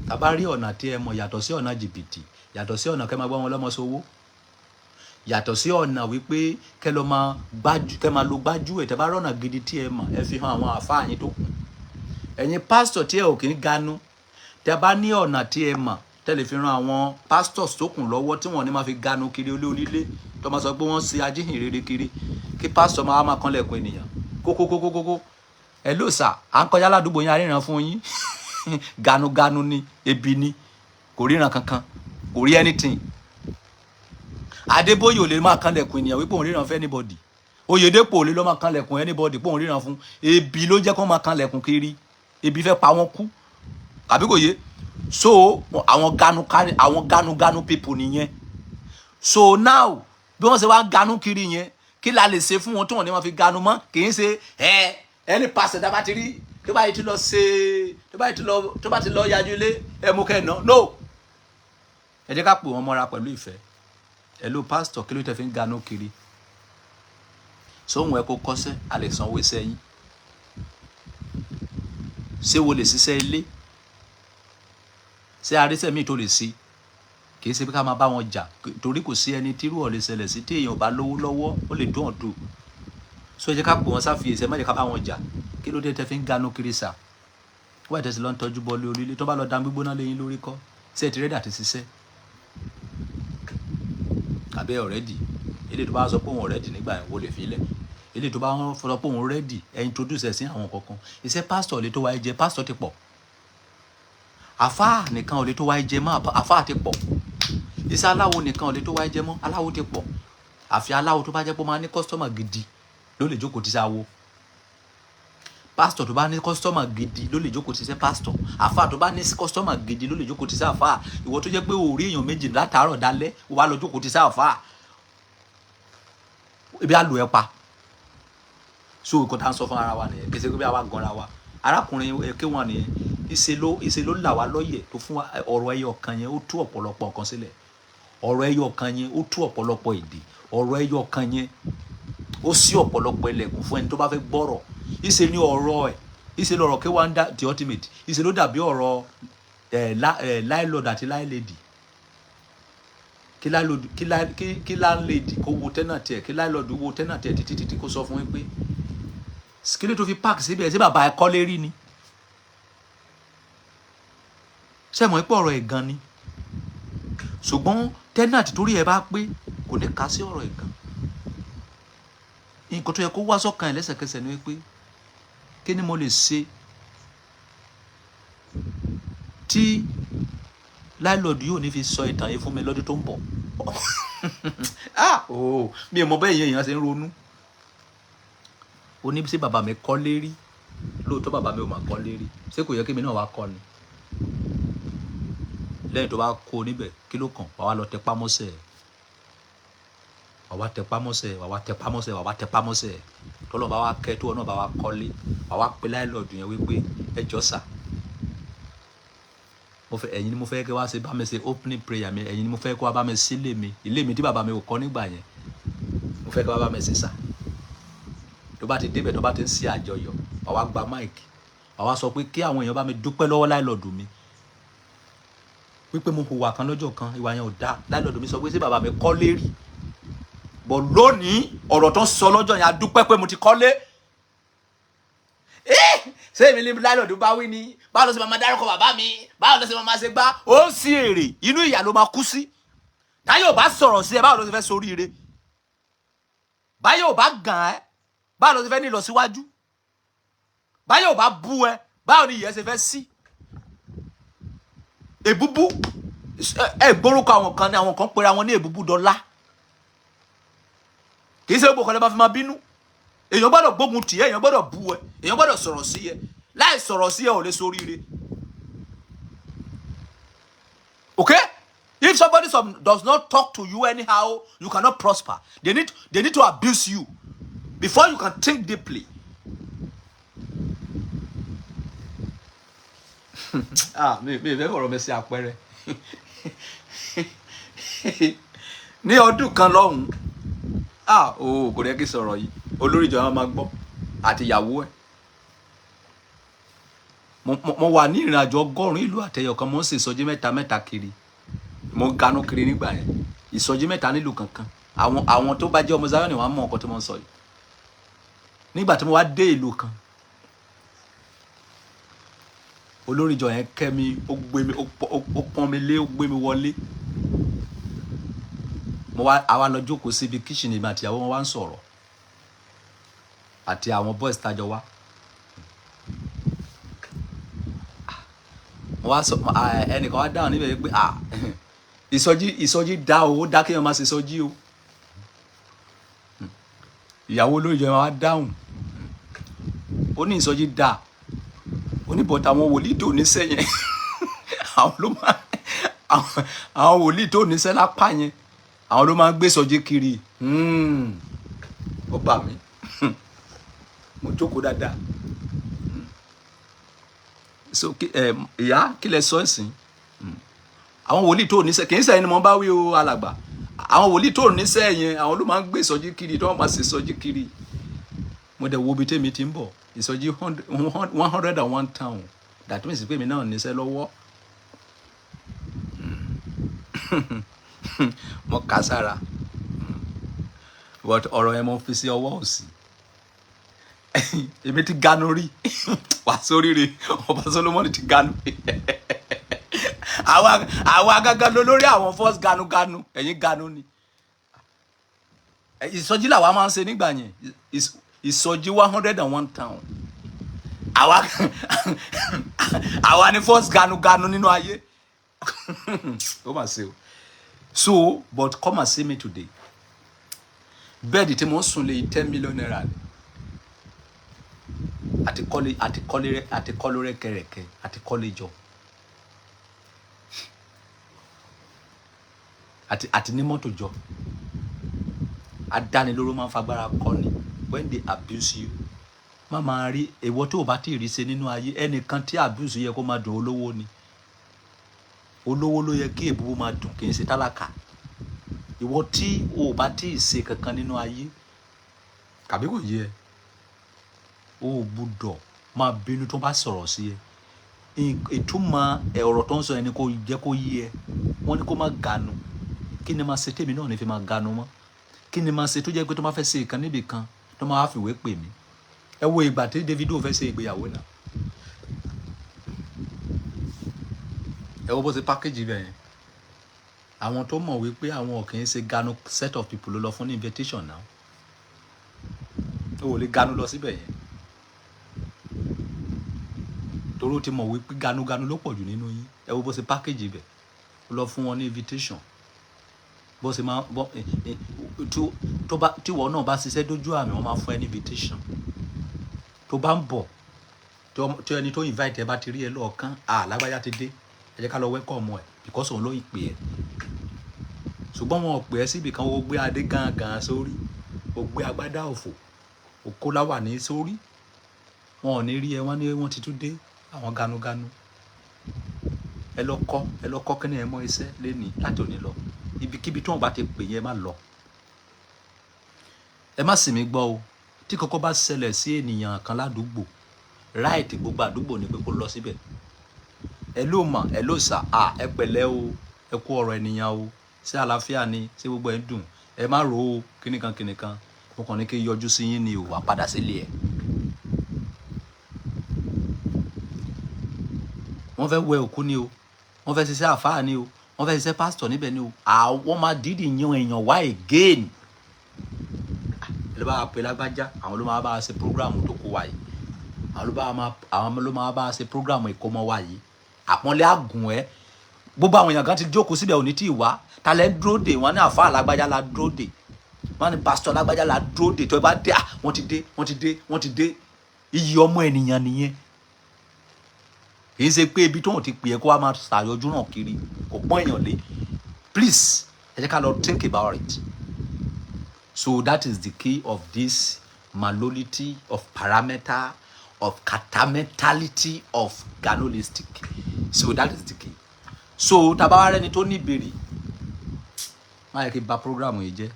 Tá bá rí ọ̀nà tí ẹ mọ̀, yàtọ̀ sí ọ̀nà jìbìtì, yàtọ̀ sí ọ̀nà kẹ́ máa gbọ́ wọn lọ́mọ sówó, yàtọ̀ sí ọ̀nà wípé kẹ́ lọ máa gbájú, kẹ́ máa lo gbájú ẹ̀, tẹ́ bá rọ̀nà gidi tí ẹ mọ̀, ẹ fi hàn àwọn àfáà yín tó kù. Ẹ̀yin pásítọ̀ tí ẹ ò kì í ganu, tẹ́ bá ní ọ̀nà tí ẹ mọ̀ tẹ́ lè fi ran àwọn pastors tó kù lọ́wọ́, tí wọ́n ní máa fi ganu kiri olé onílé, tó máa sọ pé wọ́n ṣe ajíhìnrere kiri, kí pásítọ̀ máa kánlẹ̀kùn ènìyàn kókókókókó, "Ẹ ló sà, à ń kọjá ládùúgbò yín, aríran fún yín." Ganuganu ni, ebi ni, kò ríran kankan, kò rí anything. Adébóyè ò lè máa kánlẹ̀kùn ènìyàn wípé òun ríran fún anybody. Oyèdèpọ̀ ò lè lọ́ máa kánlẹ̀kùn anybody pé òun ríran fún. Ebi ló jẹ́ kó máa kánlẹ̀kùn kiri. Ebi fẹ́ pa wọ́n kú, àbí kò yé? So àwọn ganuganu people nìyẹn. So now, bí wọ́n ṣe wá ganu kiri yẹn, kí la lè ṣe fún wọn tí wọ́n ní wọ́n fi ganu mọ́? Kì í ṣe ẹ ẹni pàṣẹ tá a bá ti rí tó bá yìí ti lọ ṣe, tó bá ti lọ yájú ilé ẹ mú kẹ́ ẹ̀ ná no. Ẹ jẹ́ ká pè wọ́n mọ́ra pẹ̀lú ìfẹ́. Hello pastor, kí ló tẹ́ fi ń ganu kiri? Sóhun ẹ kó kọ́sẹ́, a lè sanwó iṣẹ́ yín. Ṣé wo lè ṣiṣẹ́ ilé? Ṣé arísẹ́ míì tó lè ṣe? Kì í ṣe pé ká máa bá wọn jà, torí kò sí ẹni tírú ọ̀ lè ṣẹlẹ̀ sí. Tí èèyàn bá lówó lọ́wọ́, ó lè dún ọ̀dùn. So ẹ jẹ́ ká pè wọ́n sáfìyèsí, ẹ má jẹ́ ká bá wọn jà. Kí ló dé tẹ́ fi ń ganu kiri sà? Wọ́n tẹ̀sí lọ ń tọ́jú bọ́ọ̀lù orílẹ̀, tó bá lọ dá gbígbóná léyìn lórí kọ́? Ṣé ẹ ti ready àti ṣiṣẹ́ àbẹ́ already? Eléyìí tó bá sọ pé òun already nígbà yẹn, wo lè fi lẹ̀. Eléyìí tó bá sọ pé òun ready, ẹ introduce ẹ̀ sí àwọn kankan. Iṣẹ́ pásítọ̀ lè tó wáyé jẹ, pásítọ̀ ti pọ̀. Àfáà nìkan ò lè tó wáyé jẹ mọ́, àfáà ti pọ̀. Iṣẹ́ aláwo nìkan ò lè tó wáyé jẹ mọ́, aláwo ti pọ̀. Àfi aláwo tó bá jẹ́ pé ó máa ní customer gidi ló lè jókòó ti sáwo. Pásítọ̀ tó bá ní customer gidi ló lè jókòó ti sẹ́ pásítọ̀. Àfáà tó bá ní customer gidi ló lè jókòó ti sẹ́ àfáà. Ìwọ tó jẹ́ pé ò rí èèyàn méjì látàárọ̀ dalẹ́, wàá lọ jókòó ti sẹ́ àfáà, ibi á lò ẹ́ pa. So nǹkan tá à ń sọ fún ara wa nìyẹn. Kì í ṣe pé bí àwa ganra wa. Arákùnrin K1 nìyẹn. Ìṣe ló là wá lọ́yẹ̀ tó fún wa. Ọ̀rọ̀ ẹyọ kan yẹn, ó tú ọ̀pọ̀lọpọ̀ nǹkan sílẹ̀. Ọ̀rọ̀ ẹyọ kan yẹn, ó tú ọ̀pọ̀lọpọ̀ èdè. Ọ̀rọ̀ ẹyọ kan yẹn, ó ṣí ọ̀pọ̀lọpọ̀ ilẹ̀kùn fún ẹni tó bá fẹ́ gbọ́rọ̀. Ìṣe ní ọ̀rọ̀ ẹ̀, ìṣe lọ̀rọ̀ K1 dá the ultimate. Ìṣe ló dàbí ọ̀rọ̀ ẹ̀ landlord àti landlady. Kí landlord, kí landlady kó wo tenant ẹ̀, kí landlord wo tenant ẹ̀ títí títí, kó sọ fún yín pé kí ló tó fi park síbẹ̀? Sí bàbá ẹ̀ kọ́lé rí ni? Ṣé mọ̀ pé ọ̀rọ̀ ẹ̀ gan ni? Ṣùgbọ́n tenant torí ẹ bá pé, kò ní kà sí ọ̀rọ̀ ẹ̀ gan. Nǹkan tó yẹ kó wá sọ́kàn ẹ̀ lẹ́sẹ̀kẹsẹ̀ ni wípé, kí ni mo lè ṣe tí landlord yóò ní fi sọ ìtàn yìí fún mi lọ́dún tó ń bọ̀? Ah, oh, mi ò mọ bẹ́ẹ̀ yẹn. Èèyàn ṣe ń ronú. Ó ní sí bàbá mi kọ́lé rí lóòótọ́, bàbá mi ò mà kọ́lé rí. Ṣé kò yẹ kí mi náà wá kọ́ ni? Lẹ́yìn tó bá kó níbẹ̀, kí ló kàn? Wàá wá lọ tẹpá mọ́sẹ̀, wàá wá tẹpá mọ́sẹ̀, wàá wá tẹpá mọ́sẹ̀, wàá wá tẹpá mọ́sẹ̀. Tọ́lọ́ bá wá kẹ́ tó, ọ náà bá wá kọ́lé, wàá wá pe landlord yẹn wípé, "Ẹ jọ̀ọ́ sà, mo fẹ́ ẹ̀yin ni mo fẹ́ kí wá ṣe bá mi ṣe opening prayer mi. Ẹ̀yin ni mo fẹ́ kí wá bá mi sílé mi, ilé mi tí bàbá mi ò kọ́ nígbà yẹn. Mo fẹ́ kí wá bá mi ṣe sà." Tó bá ti débẹ̀, tó bá ti ń ṣe àjọyọ̀, wàá wá gba mic, wàá wá sọ pé kí àwọn èèyàn bá mi dúpẹ́ lọ́wọ́ landlord mi wípé mo hùwà kan lọ́jọ́ kan, ìwà yẹn ò dáa. Landlord mi sọ pé ṣé bàbá mi kọ́lé rí? Bọ̀ lónìí, ọ̀rọ̀ tó ń sọ lọ́jọ́ yẹn, a dúpẹ́ pé mo ti kọ́lé. Ṣé èmi ní landlord bá wí ni? Báwo ló ṣe máa dárúkọ bàbá mi? Báwo ló ṣe máa ṣe gbá? Ó ń sí èrè inú ìyà ló máa kú sí. Táyọ̀ bá sọ̀rọ̀ sí ẹ, báwo ló ṣe fẹ́ soríire? Báyọ̀ bá gàn ẹ́, báwo ló ṣe fẹ́ ní ìlọsíwájú? Báyọ̀ bá bú ẹ, báwo ni ìyẹn ṣe fẹ́ sí? Èbúbú ẹ gbórúkọ àwọn kan ní, àwọn kan pera wọn ní èbúbú dọ́là. Kì í ṣe gbogbo kan lè máa fi máa bínú. Èèyàn gbọ́dọ̀ gbógun tì ẹ́, èèyàn gbọ́dọ̀ bú ẹ, èèyàn gbọ́dọ̀ sọ̀rọ̀ sí ẹ. Láì sọ̀rọ̀ sí ẹ, ò lè soríire. Okay, if somebody does not talk to you anyhow, you cannot prosper. They need to abuse you before you can think deeply. Ah, mi fẹ́ fọ̀rọ̀ mi sí àpẹẹrẹ. Ní ọdún kan lọ́hùn-ún, ah, o kò rẹ́ kí sọ̀rọ̀ yìí, olórí ìjọba máa gbọ́ àti ìyàwó ẹ̀. Mo wà ní ìrìn àjò 100 ìlú àtẹyọ kan. Mo ń ṣe ìsọjí mẹ́ta mẹ́ta kiri, mo ń ganú kiri nígbà yẹn, ìsọjí mẹ́ta nílùú kankan. Àwọn tó bá jẹ́ ọmọ Zion ni wọ́n á mọ nǹkan tí mo ń sọ yìí. Nígbà tí mo wá dé ìlú kan, olórí ìjọ yẹn kẹ́ mi, ó gbé mi, ó pọ́n mi lé, ó gbé mi wọlé. Mo wá, àwa lọ jókòó síbi kitchen, èmi àti ìyàwó wọn wá ń sọ̀rọ̀ àti àwọn boys tájọ wá. Mo wá sọ, ẹnìkan wá dáhùn níbẹ̀ pé, ah, ìsọjí dá o, ó dá kéèyàn máa ṣe ìsọjí o. Ìyàwó olórí ìjọ yẹn wá dáhùn, ó ní ìsọjí dá, ó ní but àwọn wòlíì tó níṣẹ́ yẹn, àwọn ló máa, àwọn wòlíì tó níṣẹ́ lápá yẹn, àwọn ló máa ń gbé ìsọjí kiri. Ó bà mí, mo jókòó dáadáa. So ìyá, kí lẹ sọ ẹ̀sìn? Àwọn wòlíì tó níṣẹ́, kì í sẹ́yìn ni mo bá wí o, alàgbà. Àwọn wòlíì tó níṣẹ́ yẹn, àwọn ló máa ń gbé ìsọjí kiri, tí wọ́n máa ṣe ìsọjí kiri. Mo dẹ̀ wo ibi tèmi ti ń bọ̀, ìsọjí 101 town. That means pé èmi náà níṣẹ́ lọ́wọ́. Mo kà sára, but ọ̀rọ̀ yẹn mo fi sí ọwọ́ òsì. Èmi ti ganu rí wà sórí rè. Ọba Solomoni ti ganu. Àwa gangan ló lórí àwọn first ganuganu. Ẹ̀yin ganu ni. Ìsọjí làwa máa ń ṣe nígbà yẹn, ìsọjí 101 town. Àwa ni first ganuganu nínú ayé. Ó mà ṣe o. So, but come and see me today. Bed tí mo ń sùn lé, ₦10 million ni. Àti kọ́lé, àti kọ́lé rẹ, àti kọ́lé rẹ́kẹrẹ́kẹ́, àti kọ́lé jọ, àti ní mọ́tò jọ. Adánilóró máa ń fagbára kọ́ ni. When they abuse you, má máa rí èèwọ̀ tó o bá tí ì rí ṣe nínú ayé. Ẹnìkan tí abuse yẹ kó máa dùn, olówó ni. Olówó ló yẹ kí èbúbú máa dùn, kì í ṣe tálákà. Ìwọ tí o bá tí ì ṣe kankan nínú ayé, kàbí kò yẹ ẹ, o ò gbúdọ̀ máa bínú tó bá sọ̀rọ̀ sí ẹ. Ìtumọ̀ ọ̀rọ̀ tó ń sọ yẹn ni kò jẹ́ kó yé ẹ. Wọ́n ní kó má ganu. Kí ni máa ṣe tèmi náà ní fi máa ganu mọ́? Kí ni máa ṣe tó jẹ́ pé tó máa fẹ́ ṣe ìkan níbì kan, tó máa fìwé pè mí? Ẹ wo ìgbà tí Davido fẹ́ ṣe ìgbéyàwó náà, ẹ wo bó ṣe package ibẹ̀ yẹn. Àwọn tó mọ̀ wípé àwọn ò kì í ṣe ganu set of people ló lọ fún ní invitation náà. O ò lè ganu lọ síbẹ̀ yẹn, torí ó ti mọ̀ wípé ganuganu ló pọ̀ jù nínú yín. Ẹ wo bó ṣe package ibẹ̀, ó lọ fún wọn ní invitation. Bó ṣe máa bọ́ tó bá tí ìwọ náà bá ṣiṣẹ́ dójú àmì, wọ́n máa fún ẹ ní invitation. Tó bá ń bọ̀, tí ẹni tó invite ẹ bá ti rí ẹ lọ́ọ̀kan, à lágbájá ti dé, ẹ jẹ́ ká lọ welcome ẹ, because òun ló pè ẹ́. Ṣùgbọ́n wọn ò pè ẹ́ síbi kan, ó gbé adé gangan sórí, ó gbé agbádá òfò, ó kó láwàní sórí, wọn ò ní rí ẹ. Wọ́n ní wọ́n ti tún dé, àwọn ganuganu. Ẹ lọ kọ́, ẹ lọ kọ́ kíni ẹ mọ iṣẹ́ lénìí. Láti òní lọ, ibikíbi tí wọ́n bá ti pè yẹn, ẹ má lọ. Ẹ má sì mí gbọ́ o. Tí kọ́kọ́ bá ṣẹlẹ̀ sí ènìyàn kan ládùúgbò, right, gbogbo àdúgbò ni pé kó lọ síbẹ̀. Ẹ ló mà, ẹ ló sà à, ẹ pẹ̀lẹ́ o, ẹ kú ọ̀rọ̀ ènìyàn o, ṣé àlàáfíà ni? Ṣé gbogbo ẹ̀ ń dùn? Ẹ má rò ó, kíníkan kíníkan, mo kàn ní kí n yọjú sí yín ni o. Wà padà sílé ẹ̀. Wọ́n fẹ́ wẹ òkú ni o, wọ́n fẹ́ ṣiṣẹ́ àfáà ni o, wọ́n fẹ́ ṣiṣẹ́ pásítọ̀ níbẹ̀ ni o, àwọn máa dídì yan èèyàn wá again. Ẹ ló bá wa pè lágbájá, àwọn ló máa bá wa ṣe program tó kó wa yìí, àwọn ló máa bá wa ṣe program ìkómọ wa yìí. Àpọ́nlé àgùn ẹ. Gbogbo àwọn èèyàn kan ti jókòó síbẹ̀, òní tí ì wá. Ta lẹ́ ń dúró dè? Wọ́n ní àfáà lágbájá la dúró dè, wọ́n ní pásítọ̀ lágbájá la dúró dè. Tó ẹ bá dé, à, wọ́n ti dé, wọ́n ti dé, wọ́n ti dé. Iyì ọmọ ènìyàn nìyẹn. Kì í ṣe pé ibi tóun ti pè é kó wá máa ṣàyọjú náà kiri, kò pọ́n èèyàn lé. Please, ẹ jẹ́ ká lọ think about it. So that is the key of this malolity of parameter of catamentality of ganolistic. So that is the key. So tá bá wá rẹ́ni tó ní ìbéèrè, má yẹ kí n bà program yìí jẹ́.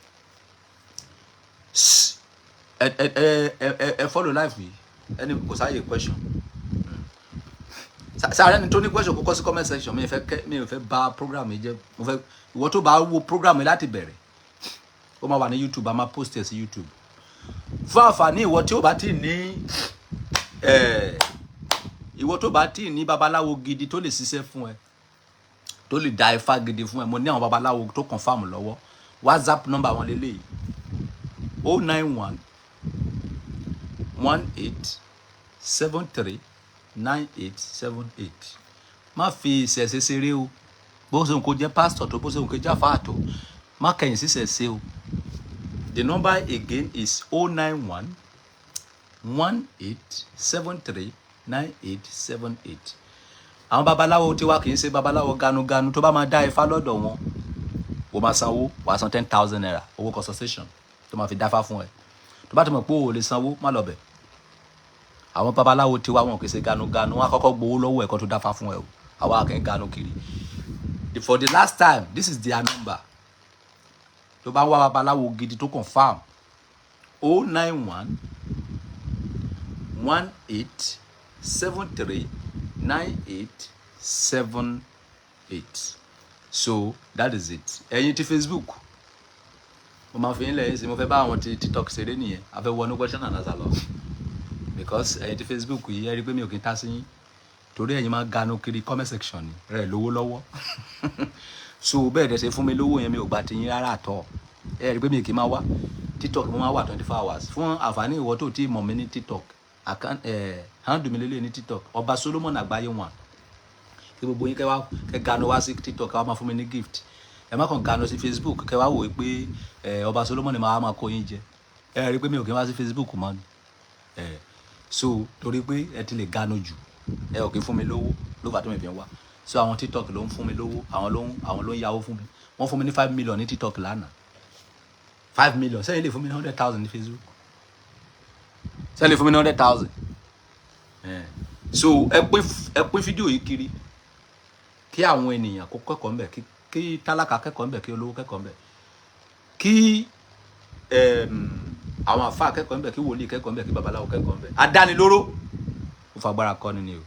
Ẹ follow live yìí. Ẹni kò sáyè question, sáré ni tó ní question, kó kọ sí comment section. Mi ò fẹ́ kẹ́, mi ò fẹ́ bà program yìí jẹ́. Mo fẹ́ ìwọ tó bá wo program yìí láti bẹ̀rẹ̀, ó máa wà ní YouTube, a máa post ẹ̀ sí YouTube fún àǹfààní ìwọ tí ó bá tí ní ẹ, ìwọ tó bá tí ní babaláwo gidi tó lè ṣiṣẹ́ fún ẹ, tó lè da ifá gidi fún ẹ. Mo ní àwọn babaláwo tó confirm lọ́wọ́. WhatsApp number wọn lélẹ́yìí: 09118739878. Má fi ìṣẹ̀ṣe ṣeré o. Bó ṣe ń kó jẹ́ pásítọ̀ tó, bó ṣe ń kó jẹ́ àfáà tó, má kẹ̀yìn sí ìṣẹ̀ṣe o. The number again is 09118739878. Àwọn babaláwo tiwa kì í ṣe babaláwo ganuganu. Tó bá máa dá ifá lọ́dọ̀ wọn, o máa sanwó, wàá san ₦10,000 owó consultation tó máa fi dáfá fún ẹ. Tó bá ti mọ̀ pé o ò lè sanwó, má lọ bẹ̀. Àwọn babaláwo tiwa, wọn kì í ṣe ganuganu. Wọn á kọ́kọ́ gbowó lọ́wọ́ ẹ̀ kó tó dáfá fún ẹ o. Àwa kì í ganu kiri. For the last time, this is their number. Tó bá ń wá babaláwo gidi tó confirm: 09118739878. So that is it. Ẹ̀yin ti Facebook, mo máa fi yín lẹ́yìn sí. Mo fẹ́ bá àwọn ti TikTok ṣeré nìyẹn. A fẹ́ wọnú question and answer lọ, because ẹ̀yin ti Facebook yìí, ẹ rí i pé mi ò kí n tá sí yín, torí ẹ̀yin máa ganu kiri comment section ni rẹ̀ lówó lọ́wọ́. So bẹ́ẹ̀ dẹ̀ ṣe fún mi lówó yẹn, mi ò gba ti yín rárá àtọ̀. Ẹ rí i pé mi kì í máa wá TikTok, mo máa wà 24 hours. Fún àǹfààní ìwọ tó tí mọ̀ mí ní TikTok, handle mi lélẹ̀ ní TikTok, Ọba Solomon Àgbáyé One. Kí gbogbo yín kẹ́ wá kẹ́ ganu wá sí TikTok, kẹ́ wá máa fún mi ní gift. Ẹ má kàn ganu sí Facebook, kẹ́ wá wò ó pé ẹ Ọba Solomon máa máa kó yín jẹ. Ẹ rí i pé mi ò kí n wá sí Facebook mọ́ ni ẹ. So torí pé ẹ ti lè ganu jù, ẹ ò kí fún mi lówó ló fà tó mi fi ń wá. So àwọn TikTok ló ń fún mi lówó, àwọn ló ń yáwó fún mi. Wọ́n fún mi ní 5 million ní TikTok lánàá, 5 million. Sẹ́yìn lè fún mi ní 100,000 ní Facebook? Sẹ́yìn lè fún mi ní 100,000? So ẹ pín fídíò yìí kiri kí àwọn ènìyàn kó kẹ́kọ̀ọ́ ńbẹ̀, kí tálákà kẹ́kọ̀ọ́ ńbẹ̀, kí olówó kẹ́kọ̀ọ́ ńbẹ̀, kí àwọn àfáà kẹ́kọ̀ọ́ ńbẹ̀, kí wòlíì kẹ́kọ̀ọ́ ńbẹ̀, kí babaláwo kẹ́kọ̀ọ́ ńbẹ̀. Adánilóró ó fagbára kọ́ni ni o.